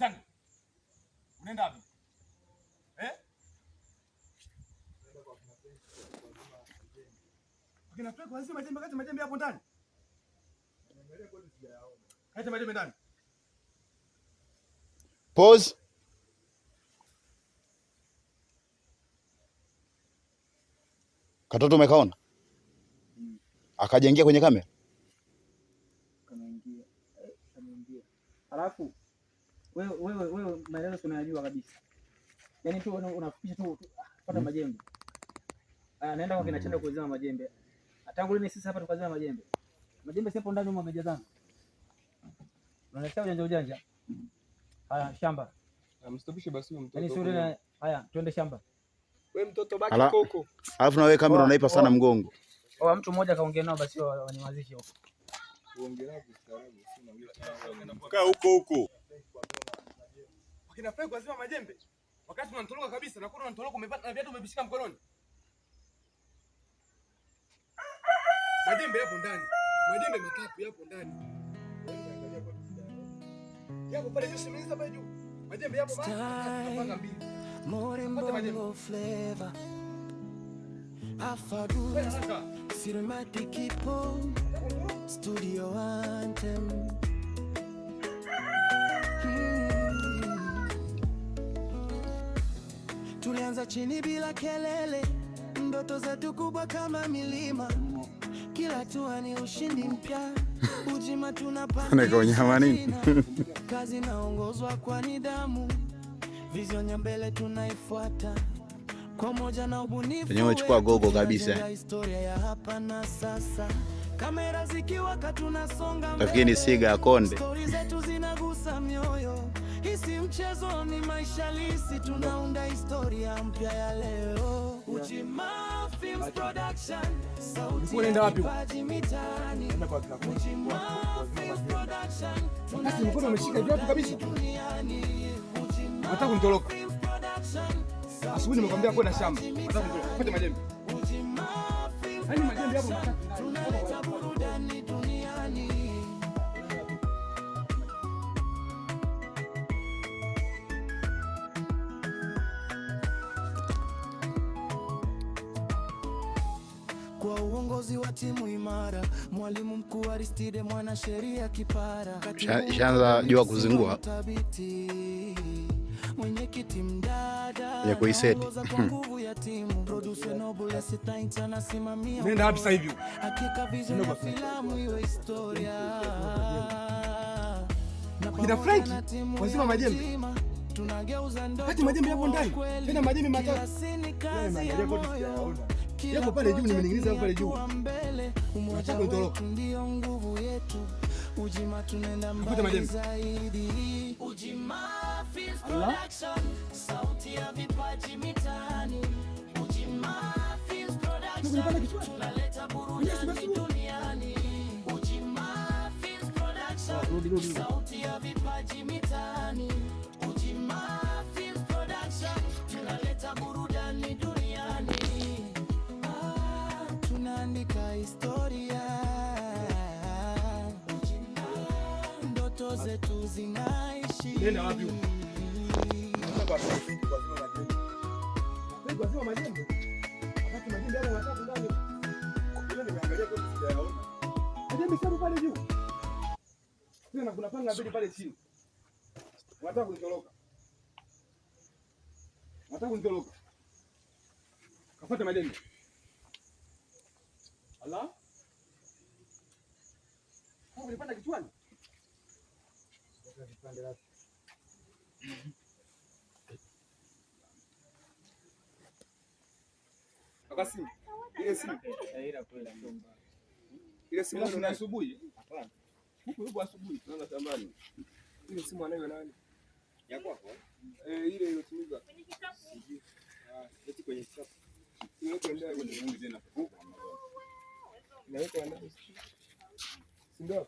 Wewe unaenda wapi? Eh? Akina Frank wazima majembe kati majembe hapo ndani. Kati majembe ndani. Pause. Katoto umekaona? Akajaingia kwenye kamera? Kameingia. Kameingia. Alafu wewe maelezo unayajua kabisa. Yaani tu unafikisha tu pata majembe. Ah, naenda kwa kina Chanda kuzima majembe. Tangu lini sisi hapa tukazima majembe? Majembe sipo ndani humo wamejazana. Unaletea ujanja ujanja. Haya shamba. Amstopishe basi huyo mtoto. Yaani sio haya twende shamba. Wewe mtoto baki koko. Alafu na wewe kamera unaipa sana mgongo. Oa mtu mmoja kaongea nao basi wanyamazishe huko. Uongea nao kistaarabu, sio unaongea. Kaa huko huko. Wakina Frank wazima majembe. Wakati unanitoroka kabisa na kuna unanitoroka umepata na viatu umevishika mkononi. Majembe yapo ndani. Majembe matatu yapo ndani. Yapo pale juu, simeniza pale juu. Majembe yapo panga mbili. More bongo flavor. Afaru Cinematic Ipo Studio Anthem. Tulianza chini bila kelele, ndoto zetu kubwa kama milima. Kila hatua ni ushindi mpya. Ujima tunapanda nini? Kazi naongozwa kwa nidhamu, vision ya mbele tunaifuata kwa moja na ubunifu. Wenyewe chukua gogo kabisa. Historia ya hapa na sasa, kamera zikiwaka tunasonga mbele. Nafikiri ni siga ya konde. Stori zetu zinagusa mioyo. Hii si mchezo, ni maisha halisi, tunaunda historia mpya ya leo. Ujima Films Production, sauti Unaenda wapi? kipaji mitaani. Ujima Films Production, Wakati mkono umeshika viatu kabisa. duniani. Ujima Nataka kunitoroka. Films Production, Asubuhi nimekwambia kwenda shamba. Nataka kunitoroka. Fuate majembe. Ujima Films Yaani majembe yapo matatu ndani. tunaleta burudani duniani. Kwa uongozi wa timu imara, mwalimu mkuu Aristide, mwanasheria kipara, katibu Ishaanza jua kuzingua. thabiti, mwenyekiti mdada Ya kuiseti. anaongoza kwa nguvu ya timu, producer Noble Sitainta anasimamia Nenda wapi sasa hivi? Hakika vision ya filamu iwe historia. Na Akina pamoja Frank, na timu wazima ya majembe. Ujima, tunageuza ndoto Wakati majembe yapo kuwa ndani. kweli. Tena majembe matatu. Kila sini kazi ya Yaani, moyo. Kila Yapo pale juu, project nimening'iniza ni pale juu. hatua mbele. Umoja Nataka kunitoroka. wetu ndio nguvu yetu. Ujima tunaenda Tafuta mbali majembe. zaidi. Ujima Films Production, sauti ya vipaji mitaani. Ujima Films Production, tunaleta burudani duniani. Ujima Films Production, sauti ya vipaji mitaani. Ujima Films Production, tunaleta burudani duniani. Ah, tunaandika historia. Ndoto zetu zinaishi. Nenda wapi huko? Nataka kwa wazima majembe. Frank wazima majembe. Wakati majembe yapo matatu ndani. Ile nimeangalia kwa sijayaona. Majembe sio pale juu. Tena kuna panga mbili pale chini. Wanataka kunitoroka. Wanataka kunitoroka. Kafuate majembe. Ala? Kwa ulipanda kichwani? Akasimu. Ile simu. Ile simu Kuna nani? asubuhi. Hapana. Huko huko asubuhi Tunaenda shambani. Ile simu anayo nani? Ya kwako. Eh, ile iliyotumika. Ah, eti kwenye kikapu. Inawekwa ndani. Tena. Inawekwa ndani. Si ndio?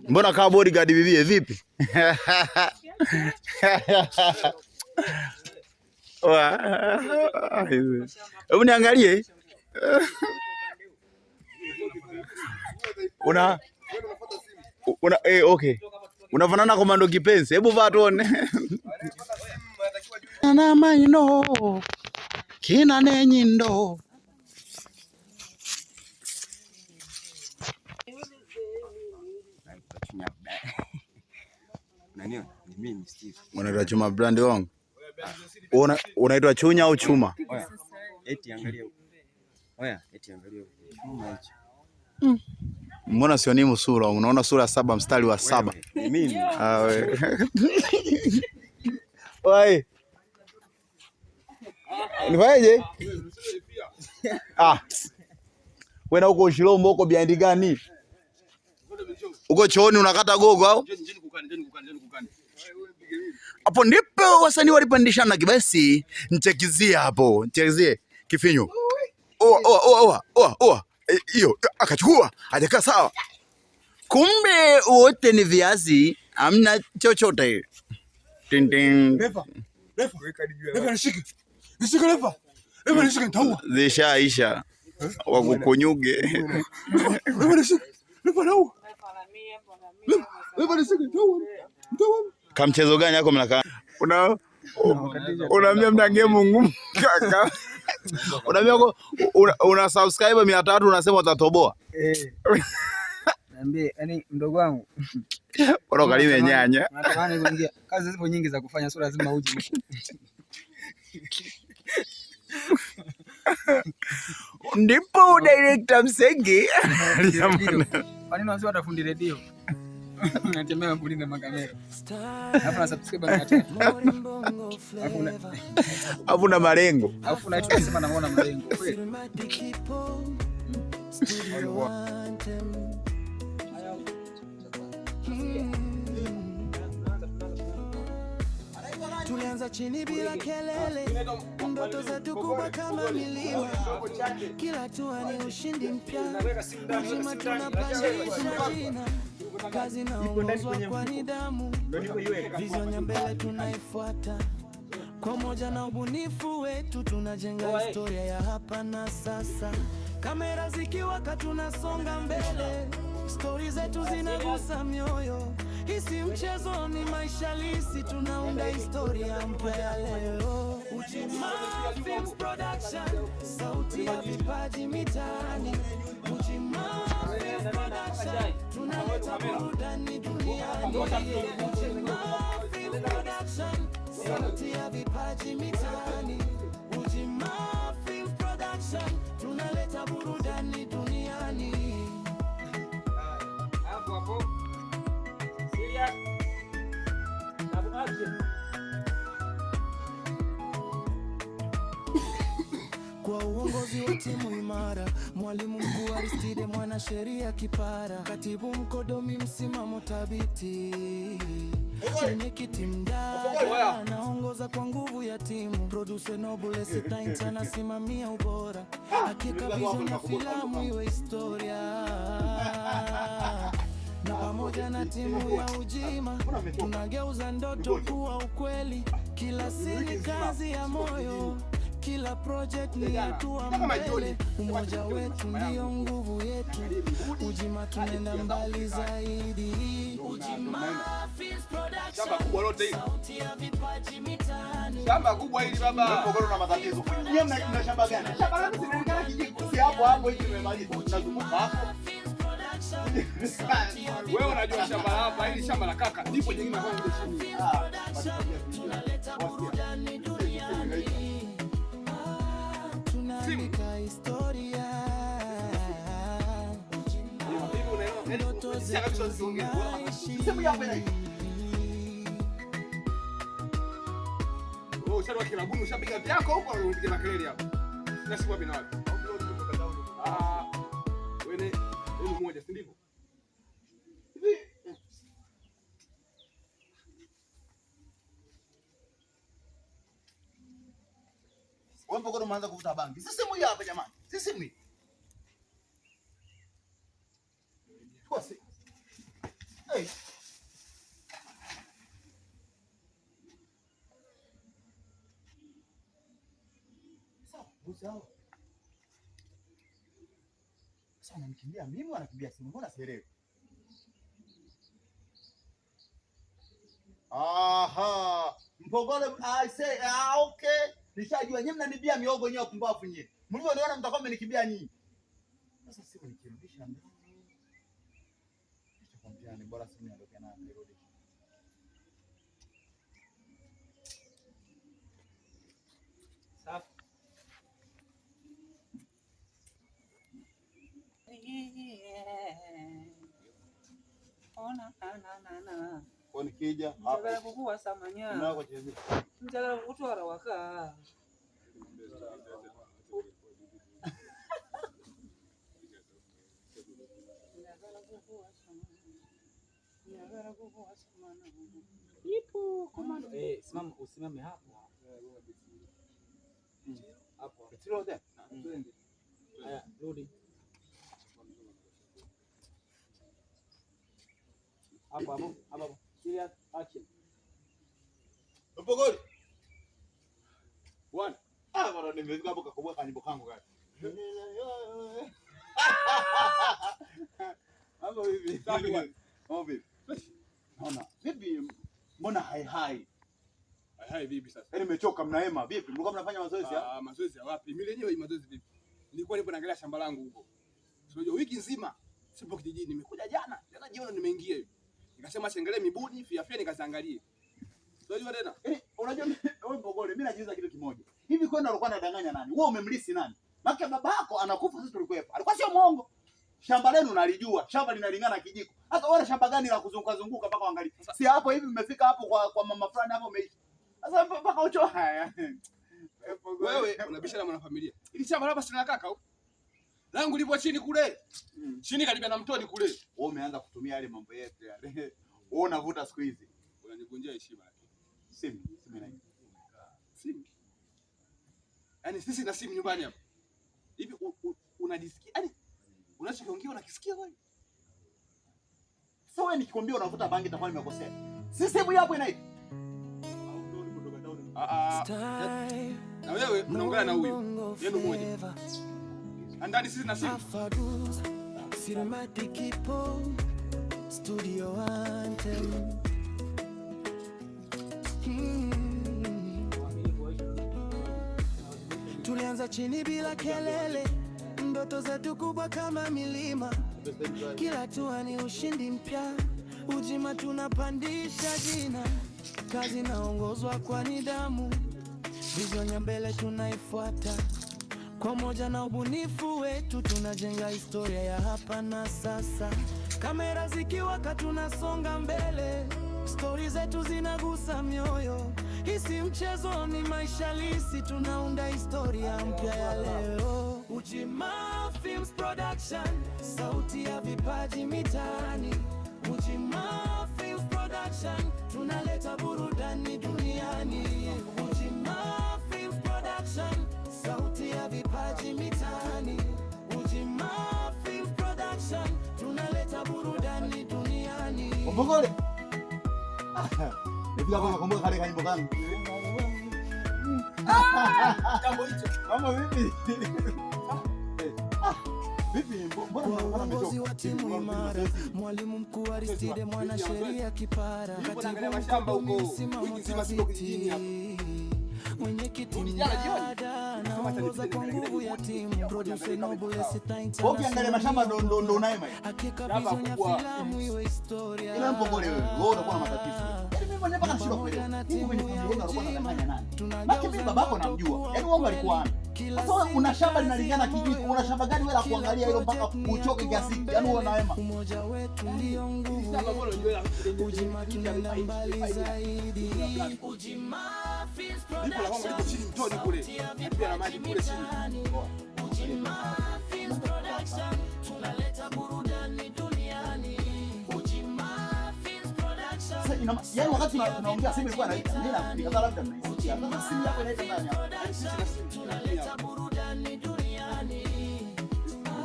Mbona kaa bodyguard bibie vipi? Hebu niangalie. Una una okay. Unafanana Komando Kipenzi. Hebu vaa tuone. Na maino kina nenyindo. Unaitwa Chuma brand wangu. Unaitwa Chunya au Chuma? Eti angalia huko. Oya, eti angalia huko. Chuma hicho. Mbona sioni sura? Unaona sura 7 mstari wa 7. Ni mimi. Ah wewe. Oi. Nifanyeje? Ah. Wewe na huko Shilombo huko behind gani? Uko chooni unakata gogo au? Hapo ndipo wasanii walipandishana kibesi. Nchekizie hapo, nchekizie kifinyo. Oa oa oa oa oa. Hiyo akachukua, hajakaa sawa. Kumbe wote ni viazi, hamna chochote. Ting ting. Refa. Refa. Refa nishike. Nishike refa. Refa nishike nitaua. Zishaisha. Wakukunyuge. Refa nishike. Refa naua. Refa nishike nitaua. Nitaua. Kamchezo gani yako mnakaa? Unaambia mna game ngumu kaka. Unaambia una subscribe 300 unasema utatoboa. Eh. Niambie, yani mdogo wangu. Bora kalime nyanya. Natamani kuingia. Kazi zipo nyingi za kufanya, sio lazima uje. Ndipo director Msengi. Kwa nini wazee watafundi redio? Unatembea kulinda makamera. Alafu na subscribe 300. Alafu na malengo. Alafu na tunasema naona malengo. Kweli. Tulianza chini bila kelele, ndoto zetu kubwa kama milima. Kila hatua ni ushindi mpya, uzima tunapandisha jina. Kazi inaongozwa kwa nidhamu, vision ya mbele tunaifuata. Kwa moja na ubunifu wetu tunajenga historia ya hapa na sasa. Kamera zikiwaka tunasonga mbele, stori zetu zinagusa mioyo. Hii si mchezo, ni maisha halisi, tunaunda historia mpya ya leo. Ujima Films Production, sauti ya vipaji mitaani. Ujima Films Production, tunaleta burudani duniani. Ujima Films Production, sauti ya vipaji mitaani. Ujima Films Production, tunaleta burudani duniani. Hapo hapo. Serious. Action. Kwa uongozi wa timu imara, mwalimu mkuu Aristide, mwanasheria kipara, katibu Mkodomi, msimamo thabiti, mwenyekiti Mdada anaongoza kwa nguvu ya timu, producer Noble Sitainta anasimamia ubora, hakika vision ya filamu iwe historia. Na pamoja na timu ya Ujima tunageuza ndoto kuwa ukweli. Kila sini kazi ya moyo, kila project ni hatua mbele. Umoja wetu ndio nguvu yetu, Ujima tunaenda mbali zaidi. Ujima Films Production, Shamba kubwa lote hili. sauti ya vipaji mitaani. Shamba kubwa hili baba. Mgogoro na matatizo. Nyie mna shamba gani? Shamba lenu linaonekana kijiko. Si hapo hapo hiki nimemaliza. Tunazunguka hapo. Films Production, sauti ya Wewe unajua shamba hapa, hili shamba la kaka. Ndipo jingine kwa kule chini. Tunaleta burudani duniani. Tunaandika historia. Hivi unaelewa? Ndoto Sisi kabisa zetu tusiongee. zinaishi. Sema hapo ina. Wewe usharoa kilabuni, ushapiga vyako huko unapiga makelele hapo. Sina simu wapi na wapi. Ah. Wewe ni moja, si ndivyo? Wewe mbona umeanza kuvuta bangi? Sisi hii hapa jamani. Sisi hii. Chukua simu. Hey. Sawa, mbuzi hao. Sasa ananikimbia mimi, anakimbia simu. Mbona sielewi? Aha, Mpogole I say ah, okay. Nishajua nyinyi mnanibia miogo nyinyi wapumbavu nyinyi. Mlivyoniona mtakuwa mmenikimbia nyinyi. Sasa simu nikirudisha ndani. Nitakwambia ni bora simu niondoke nayo nirudi. Safi. Kwa nikija hapa. Njagala kukuwasa manya. Unako chezi. Njagala kukutwala waka. Ipo komando. Eh, simama usimame hapo. Hapo. Haya, rudi. Hapo hapo, hapo hapo. Serious action. Mpogole. One. Ah, bwana nimefika hapo kakoboa kanyimbo kangu kaka. Hapo vipi? Hapo vipi? Naona vipi, mbona hai hai? Hai vipi sasa? Yaani nimechoka mnahema vipi? Mlikuwa mnafanya mazoezi ya? Ah, mazoezi ya wapi? Mimi lenyewe mazoezi vipi? Nilikuwa nipo naangalia shamba langu huko. Unajua wiki nzima sipo kijijini, nimekuja jana. Jana jioni nimeingia hivi. Nikasema shengelee mibuni, fia fia nikaziangalie. Unajua tena? Yaani unajua wewe Mpogole, mimi najiuliza kitu kimoja. Hivi kwenda alikuwa anadanganya nani? Wewe umemlisi nani? Maana babako anakufa, sisi tulikuwepo. Alikuwa sio muongo. Shamba lenu nalijua, shamba linalingana kijiko. Sasa wewe shamba gani la kuzunguka zunguka mpaka uangalie? Si hapo hivi mmefika hapo kwa mama fulani hapo umeishi. Sasa mpaka ucho haya. Wewe unabishana na mwanafamilia. Ili shamba hapa sina kaka huko. Langu lipo chini kule. Chini karibia na mtoni kule. Wewe umeanza kutumia yale mambo yetu yale. Wewe unavuta siku hizi. Unanivunjia heshima lakini. Simu, simu inaita. Simu. Yaani sisi na simu nyumbani hapa. Hivi unajisikia? Yaani unachokiongea unakisikia wewe? Sasa wewe nikikwambia unavuta bangi itakuwa nimekosea. Si simu hapo inaita. Ah ah. Na wewe unaongea na huyu. Yenu moja. Andani sisi na simu. Cinematic ipo Studio Anthem. Tulianza chini bila kelele, ndoto zetu kubwa kama milima. Kila hatua ni ushindi mpya, Ujima tunapandisha jina. Kazi naongozwa kwa nidhamu, vision ya mbele tunaifuata. Kwa moja na ubunifu wetu tunajenga historia ya hapa na sasa. Kamera zikiwaka tunasonga mbele, stori zetu zinagusa mioyo. Hii si mchezo, ni maisha halisi, tunaunda historia mpya ya leo. Ujima Films Production, sauti ya vipaji mitaani. Ujima Films Production, tunaleta burudani duniani. Ujima Films Production, sauti ya vipaji mitaani. Ujima Films Production, tunaleta burudani duniani. Mpogole. Nifika hapo nakumbuka kale kanyimbo kangu. Jambo hicho. Mama vipi? Ah, vipi mbona Uongozi wa timu imara, mwalimu mkuu Aristide, mwanasheria kipara, Nipo naangalia katibu mashamba mkuu huko. msimamo Wiki nzima sipo kijijini hapa. thabiti, mwenyekiti Rudi jana jioni. mdada anaongoza kwa nguvu ya timu, producer Noble Sita Wewe ukiangalia mashamba ndo unaema hiyo. Hakika Shamba vision ya kubwa. filamu iwe historia. Ila Mpogole wewe, wewe unakuwa na matatizo. Yaani mimi mwenyewe mpaka nashindwa kuelewa. Hivi kwenye familia yenu alikuwa anadanganya nani? Maana mimi babako namjua. Yaani wewe alikuwa ana. Sasa wewe una shamba linalingana kijiko, una shamba gani wewe la kuangalia hilo mpaka uchoke kiasi hiki? Yaani wewe unaema. Umoja wetu ndio nguvu Shamba bora unajua Ujima tunaenda mbali zaidi. Ujima Films Lipo la kwangu lipo chini mtoni kule. Pia na maji kule chini. Ujima Films Production, tunaleta burudani duniani. Ujima Films Production, Sasa ina yaani wakati tunaongea simu ilikuwa inaita. Mimi nikadhani labda mnaisikia. Sasa simu yako inaita ndani hapa. tunaleta burudani duniani.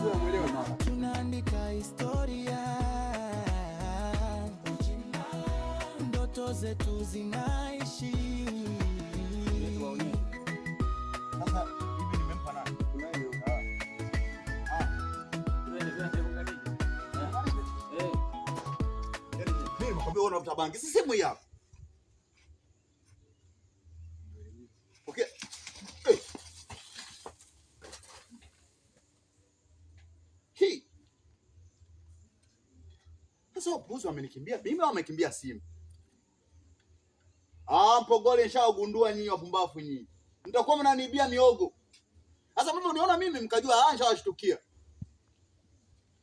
Unamuelewa mama. Tunaandika historia, ndoto zetu zinaishi. Sasa hivi nimempa nani? Ah. Twende. Wewe unavuta bangi. Si simu hii hapa. Okay. Hey. Hii. Sasa wapuuzi wamenikimbia. Mimi wamekimbia simu. Ah, Mpogole nishawagundua nyinyi wapumbavu nyinyi. Mtakuwa mnaniibia miogo. Sasa mimi uniona mimi mkajua ah, nishawashtukia.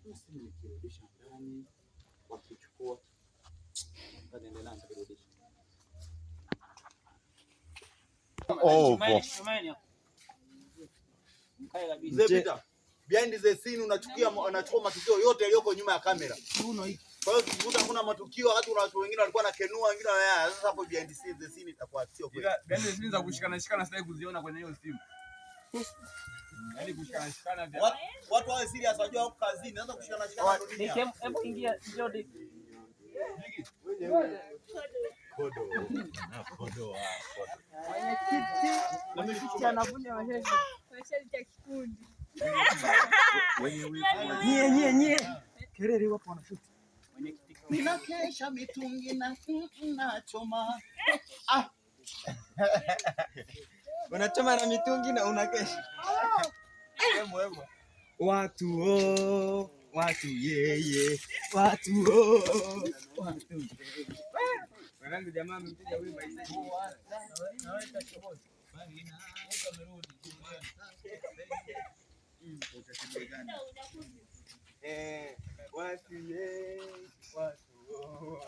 Simu nikirudisha ndani wakichukua. Oh, Mzee Peter, behind the scene unachukia unachukua matukio yote yaliyoko nyuma ya kamera. Kwa hiyo ukikuta hakuna matukio wakati kuna watu wengine walikuwa nakenua wengine sasa hapo behind the scene itakuwa sio kweli. Ila behind the scene za kushikana shikana sitaki kuziona kwenye hiyo simu. Yaani kushikana shikana vya Watu wawe serious wajua wako kazini, sasa kushikana shikana ndo nini? Hebu ingia njoo Dick. Mwenyekiti anavunja masharti. Masharti ya kikundi. Nyie nyie nyie. Kelele wapo wanashuti. Ninakesha mitungi na nachoma. Ah. Unachoma na mitungi na unakesha. Watu oh, watu yeye, watu oh, watu. Wanangu jamaa amempiga wima. Eh, watu ye, watu oh.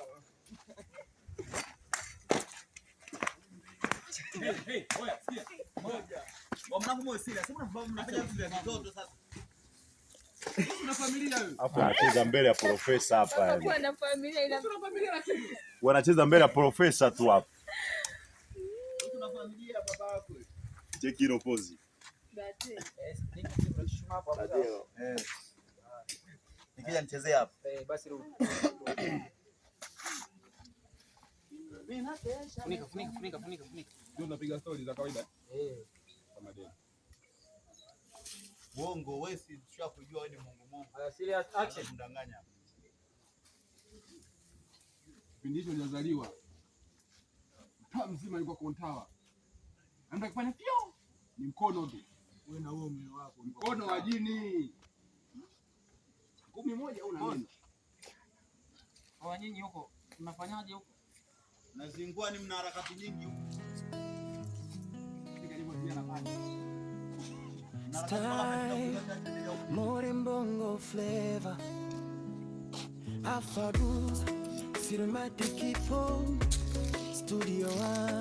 Hey, oya, sikia. Moja. Mnafanya vitu vya kitoto sasa. Una familia wewe. Hapo wanacheza mbele ya profesa hapa yani. Kuwa na familia ina Una familia lakini. Wanacheza mbele ya profesa tu hapa. Una familia baba yako. Cheki hilo pozi. Bate. Eh. Nikija nichezee hapa. Eh, basi rudi. Funika, funika, funika, funika, funika. Ndio tunapiga story za kawaida. Eh. Kama deni. Uongo wewe si tushakujua wewe ni Mungu Mungu. Haya, serious action. Mdanganya. Kipindi hicho nilizaliwa. Mtaa mzima ilikuwa kontawa. Na mtu akifanya fyo ni mkono tu. Wewe na huo mioyo wako. Mkono wa jini. Ngumi moja una nini? Kwa nyinyi huko mnafanyaje huko? Nazingua ni mna harakati nyingi huko. Style, more bongo flavor. Afaduz, Filmatic Ipo, Studio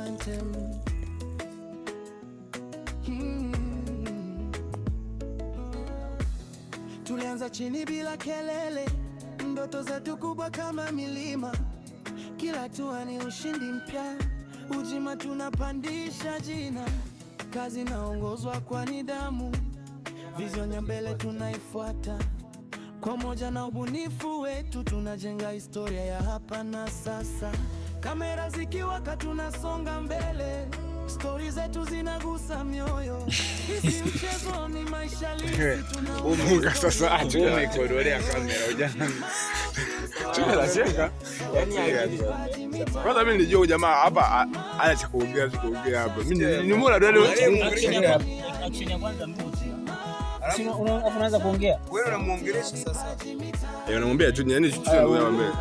Anthem. Tulianza chini bila kelele, ndoto zetu kubwa kama milima. Kila hatua ni ushindi mpya, Ujima tunapandisha jina. Kazi naongozwa kwa nidhamu, vision ya mbele tunaifuata. Kwa moja na ubunifu wetu tunajenga historia ya hapa na sasa. Kamera zikiwaka tunasonga mbele, stori zetu zinagusa mioyo. Hii si mchezo, ni maisha halisi. Umunga sasa acha umekodolea kamera ujana. Chunga la cheka. Kwanza mimi nilijua huyu jamaa hapa ana cha kuongea cha kuongea hapa. Mimi nimeona dole Action ya kwanza mbuzi. Alafu unaanza kuongea. Wewe unamuongelesha sasa. Eh, unamwambia tu yani chochote ndio unamwambia.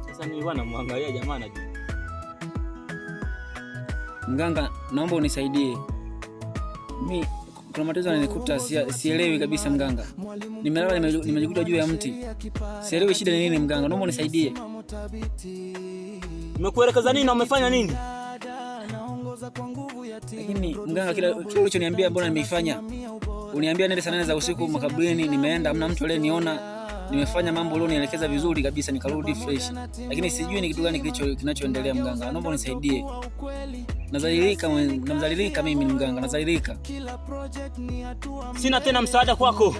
Sasa mimi bwana muangalia jamaa anajua. Mganga, naomba unisaidie. Mi kuna matatizo yananikuta, sielewi kabisa mganga. Nimelala nimejikuta juu ya mti. Sielewi shida ni nini mganga, naomba unisaidie. Nimekuelekeza nini na umefanya nini? Lakini mganga, kila kile ulichoniambia mbona nimeifanya? Uniambia nende saa 8 za usiku makaburini, nimeenda, hamna mtu aliyeniona. Nimefanya mambo ulionielekeza vizuri kabisa, nikarudi fresh. Lakini sijui ni kitu gani kinachoendelea mganga. Naomba unisaidie. Nazalilika, namzalilika mimi mganga, nazalilika. Sina tena msaada kwako.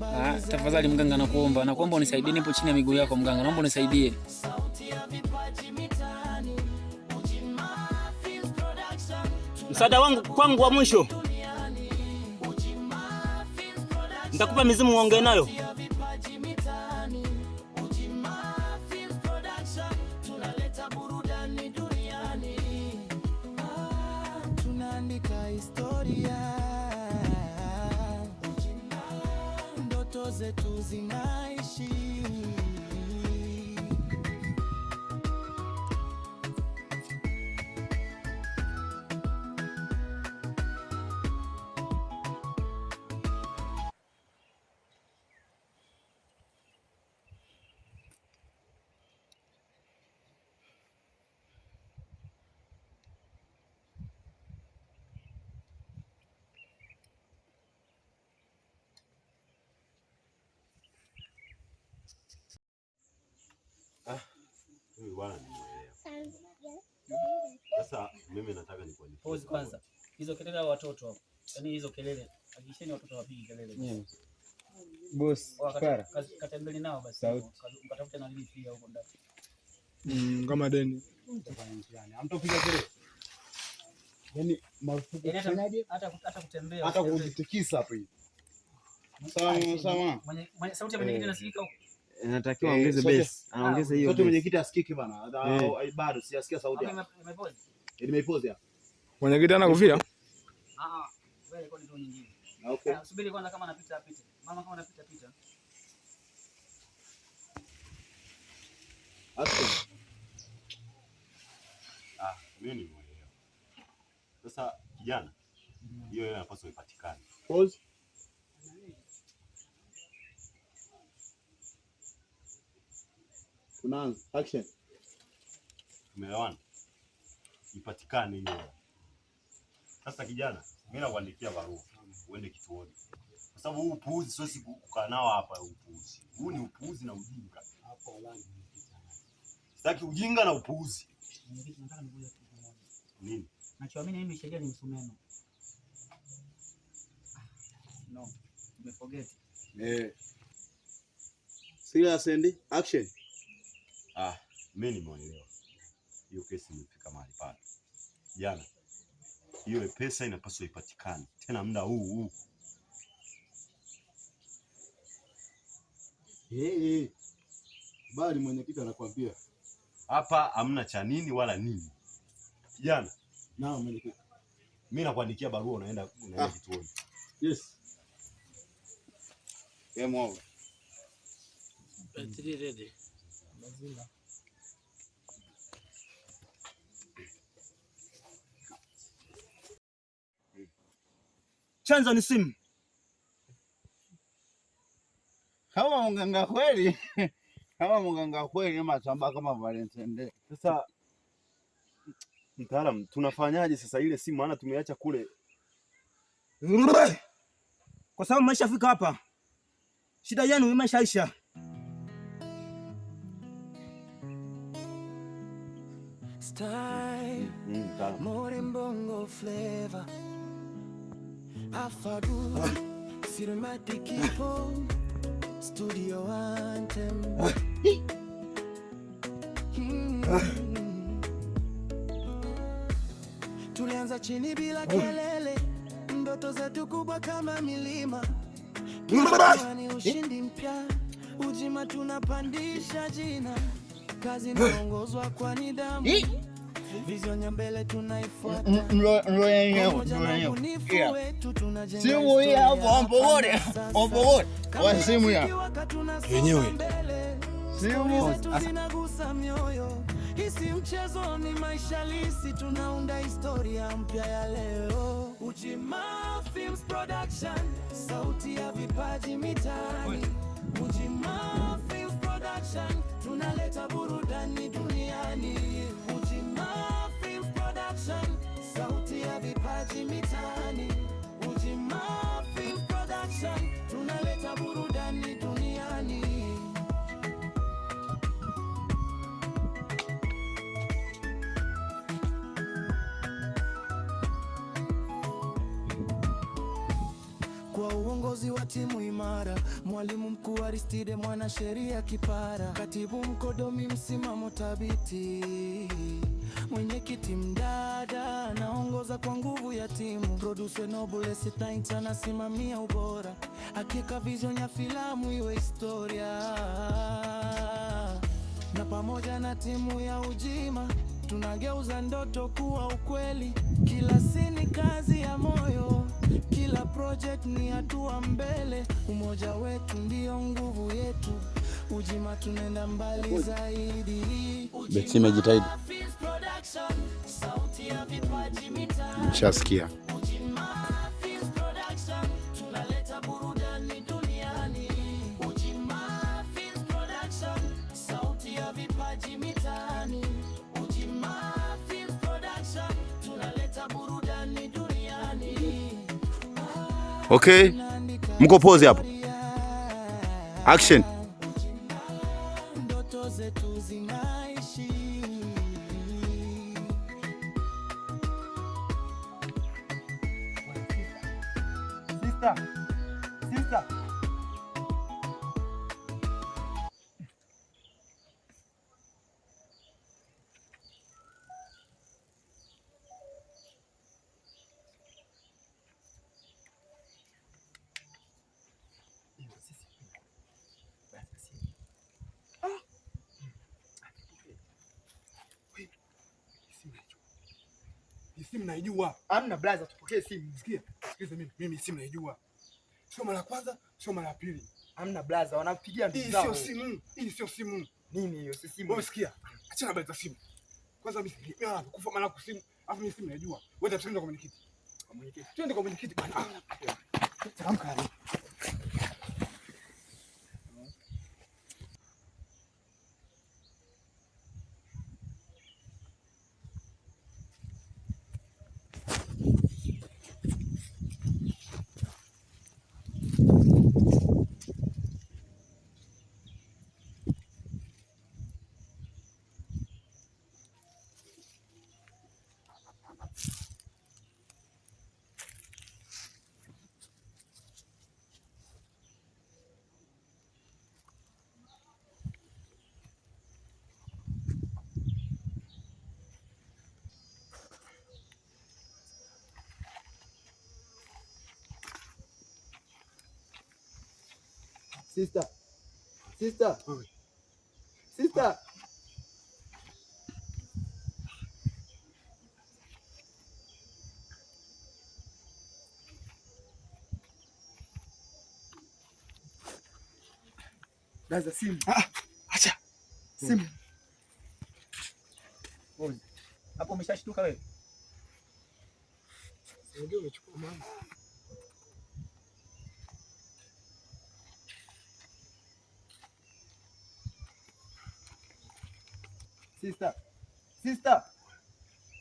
Ah, tafadhali mganga, nakuomba, nakuomba unisaidie, nipo chini ya miguu yako mganga, naomba unisaidie. Msaada wangu kwangu wa mwisho, nitakupa mizimu uongee nayo. Tunaandika historia, ndoto zetu zinaishi. Huyu bwana nimeelewa. Sasa mimi nataka nikuandikie. Pause kwanza. Hizo kelele wa watoto hapo. Yaani hizo kelele, hakikisheni watoto hawapigi kelele. Boss, Kwa katembeni nao basi. Sauti. Mkatafute na nini pia huko ndani. Kama deni. Hamtopiga kelele. Yaani marufuku Yaani kufanyaje? hata kutembea. Hata usitembee. kujitikisa hapo hivi. Sawa sawa. Sauti ya mwenyekiti inasikika huko. Inatakiwa Eh, aongeze bass, anaongeza hiyo Sauti bass. mwenyekiti asikiki bana. Bado sijasikia sauti Hapo hapa. imepause. Nimeipoze hapa. Mwenyekiti ana kofia? Ah ah. Wewe rekodi tu nyingine. Okay. Ah, subiri kwanza kama anapita apite. Mama kama anapita pita. Action. Ah, mimi nimeelewa. Sasa kijana, hiyo hela inapaswa ipatikane. Pause. Tunaanza. Action. Tumeelewana? Ipatikane hiyo hela. Sasa kijana, mimi nakuandikia barua uende kituoni. Kwa sababu huu upuuzi siwezi kukaa nao hapa huu upuuzi. Huu ni upuuzi na ujinga. Sitaki ujinga na upuuzi. Mwenyekiti, nataka nikuulize kitu kimoja. Nini? Nachoamini mimi sheria ni msumeno. No, nimeforget. Eh. Serious and action. Ah, mimi nimeelewa. Hiyo kesi imefika mahali pale. Jana hiyo pesa inapaswa ipatikane tena muda huu huu. Eh. Bali mwenyekiti anakuambia. Hapa hamna cha nini wala nini. Kijana, Naam mwenyekiti. mimi nakuandikia barua unaenda Ah. kituoni. Yes. Game over. Battery ready. Chanzo ni simu. Kama mganga kweli, kama mganga kweli matamba kama Valentine Day. Sasa mtaalam, tunafanyaje sasa ile simu maana tumeacha kule. Kwa sababu mmeshafika hapa, shida yenu imeshaisha. Style, Mtaalam. more bongo flavor. Afadu, cinematic ipo, studio anthem. Tulianza chini bila kelele, ndoto zetu kubwa kama milima. Kila ni ushindi mpya, ujima tunapandisha jina. Kazi inaongozwa kwa nidhamu, vision ya mbele tunaifuata. Pamoja na ubunifu wetu tunajenga Simu hii historia hapo ompogore, sasa. ompogore. Kama Wa simu ya. muziki wakati tunasonga Yenyewe. mbele. Simu. Stori zetu zinagusa mioyo. Hii si mchezo, ni maisha halisi, tunaunda historia mpya ya leo. Ujima Films Production, sauti ya vipaji mitaani. Ujima Films Production, tunaleta burudani duniani. Ujima Films Production, sauti ya vipaji mitaani. Ujima Films Production, tunaleta burudani duniani. Kwa uongozi Uongozi wa timu imara, mwalimu mkuu Aristide, mwanasheria kipara, katibu Mkodomi, msimamo thabiti, mwenyekiti Mdada anaongoza kwa nguvu ya timu, producer Noble Sitaint anasimamia ubora, hakika vision ya filamu iwe historia, na pamoja na timu ya Ujima tunageuza ndoto kuwa ukweli. Kila scene kazi ya moyo, kila project ni hatua mbele. Umoja wetu ndio nguvu yetu, Ujima tunaenda mbali zaidi. Beti imejitahidi. Films Production, sauti ya vipaji mitaani. Nishasikia. Ujima Films Production, tunaleta burudani duniani. Ujima Films Production, sauti ya vipaji mitaani. Ujima Films Production, tunaleta burudani duniani. Okay. Mko pose hapo. Action. Ndoto zetu zinaishi. Sister. Sister. Hii simu naijua. Amna blaza, tupokee simu. Sikia, sikiliza mimi, mimi simu naijua. Sio mara ya kwanza, sio mara ya pili. Amna blaza, wanapigia ndugu Hii zao. sio simu, hii sio simu. Nini hiyo? Si simu. Wewe sikia, achana habari za simu. Kwanza mimi mimi nakufa mara kwa simu, alafu mimi simu naijua. Wewe twende kwa mwenyekiti. Kwa mwenyekiti. Twende kwa mwenyekiti bwana. Ah, Tamka. Sister. Sister. Wewe. Sister. Blaza, simu. Ah, acha. Simu. Hapo umeshashtuka wewe? Unajua umechukua mama. Sister. Sister.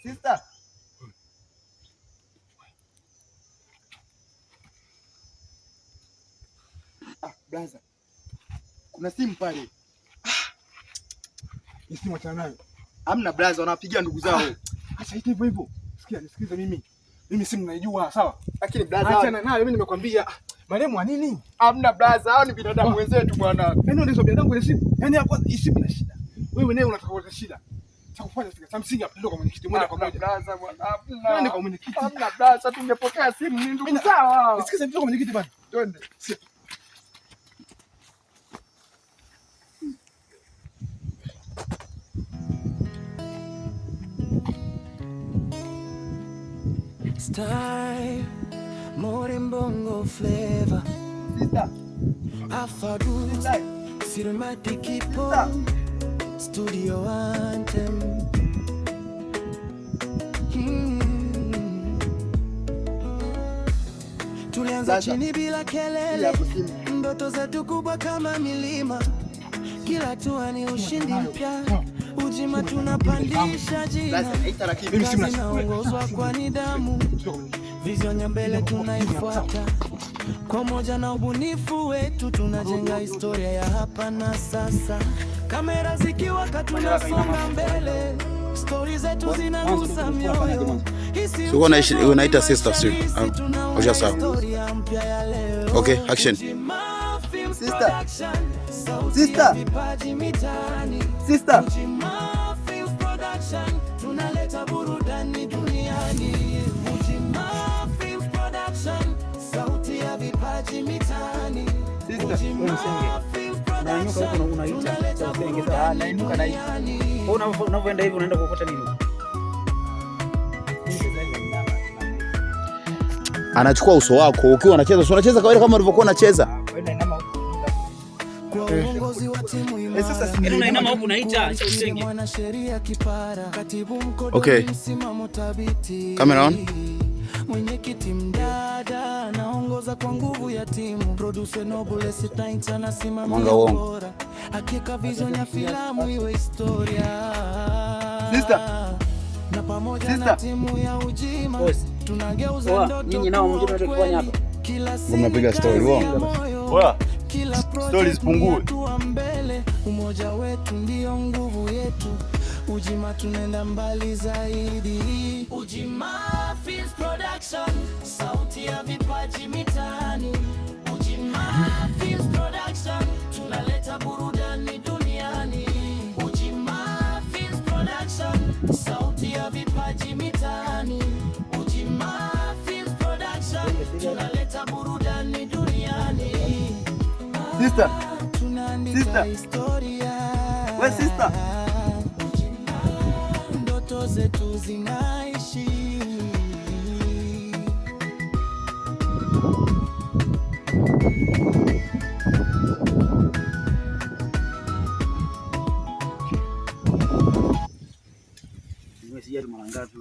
Sister. Ah, blaza. Kuna simu pale. Hii simu achana nayo. Amna blaza, wanapigia ndugu zao. Acha ite hivyo hivyo. Sikia, nisikilize mimi. Mimi simu naijua, sawa? Lakini blaza, Achana nayo, mimi nimekwambia. Marehemu wa nini? amna blaza, hao ni binadamu wenzetu bwana. Yaani ndio binadamu kwenye simu. Yaani hapo hii simu ina shida. Wewe naye unataka kuleta shida. Cha kufanya sika. Cha msingi hapo ndio kwa mwenyekiti moja kwa Hamna moja. blaza bwana, Twende hamna. kwa mwenyekiti. Hamna blaza, tungepokea simu ni ndugu zao hao. Nisikize ndio kwa mwenyekiti bwana. Twende. Style, more bongo flavor. Sister. Alpha Good, Sister. Cinematic Ipo, Studio Anthem. Tulianza Sasa. chini bila Hii kelele, hapo simu. ndoto zetu kubwa kama milima. Kila hatua ni ushindi mpya, Ujima tunapandisha jina, Blaza, naita lakini Mimi simu kazi inaongozwa kwa nidhamu. Vision ya mbele tunaifuata kwa umoja na ubunifu wetu, tunajenga historia ya hapa na sasa. Kamera zikiwaka, tunasonga mbele, stori zetu zinagusa mioyo. Hii si Sio mchezo, unaita ni sister, maisha sio? halisi, Ah, tunaunda ushasahau. historia mpya ya leo. Okay, action. Sister. Sister. Sister. Tunaleta burudani duniani. Ujima Films Production, sauti ya vipaji mitaani. Sister. Ujima Films Unainuka Production, huko unaita tunaleta usenge sawa. burudani Nainuka na hivi. duniani. Wewe unavyoenda hivi unaenda kuokota nini? Anachukua uso wako ukiwa unacheza, si unacheza kawaida kama ulivyokuwa unacheza. Kwa uongozi wa timu Eh, sasa si Yaani unainama huku unaita cha usenge. mwanasheria kipara, katibu mkodo Okay. msimamo thabiti, Camera on. Mwenyekiti mdada anaongoza kwa nguvu ya timu, producer Noble Sitainta anasimamia Mwanga uongo. ubora, hakika vision ya filamu iwe historia. Sister. Na pamoja na Sister. timu ya Ujima Boss. tunageuza Poa, ndoto nyinyi nao kuwa mjini mnachokifanya kweli. hapa. Kila Mnapiga siku story, kazi ya uongo. moyo. Oya, Kila stories project ni pungue. hatua mbele, umoja wetu ndio nguvu yetu. Ujima tunaenda mbali zaidi. Ujima Films Production, sauti ya vipaji mitaani. Ujima Films Production, tunaleta burudani duniani. Ujima Films Production, sauti ya vipaji mitaani. Ujima Films Production, tunaleta burudani duniani. Sister. Tunaandika Sister. historia. We sister. Ndoto zetu zinaishi. Mimi sijali mara ngapi.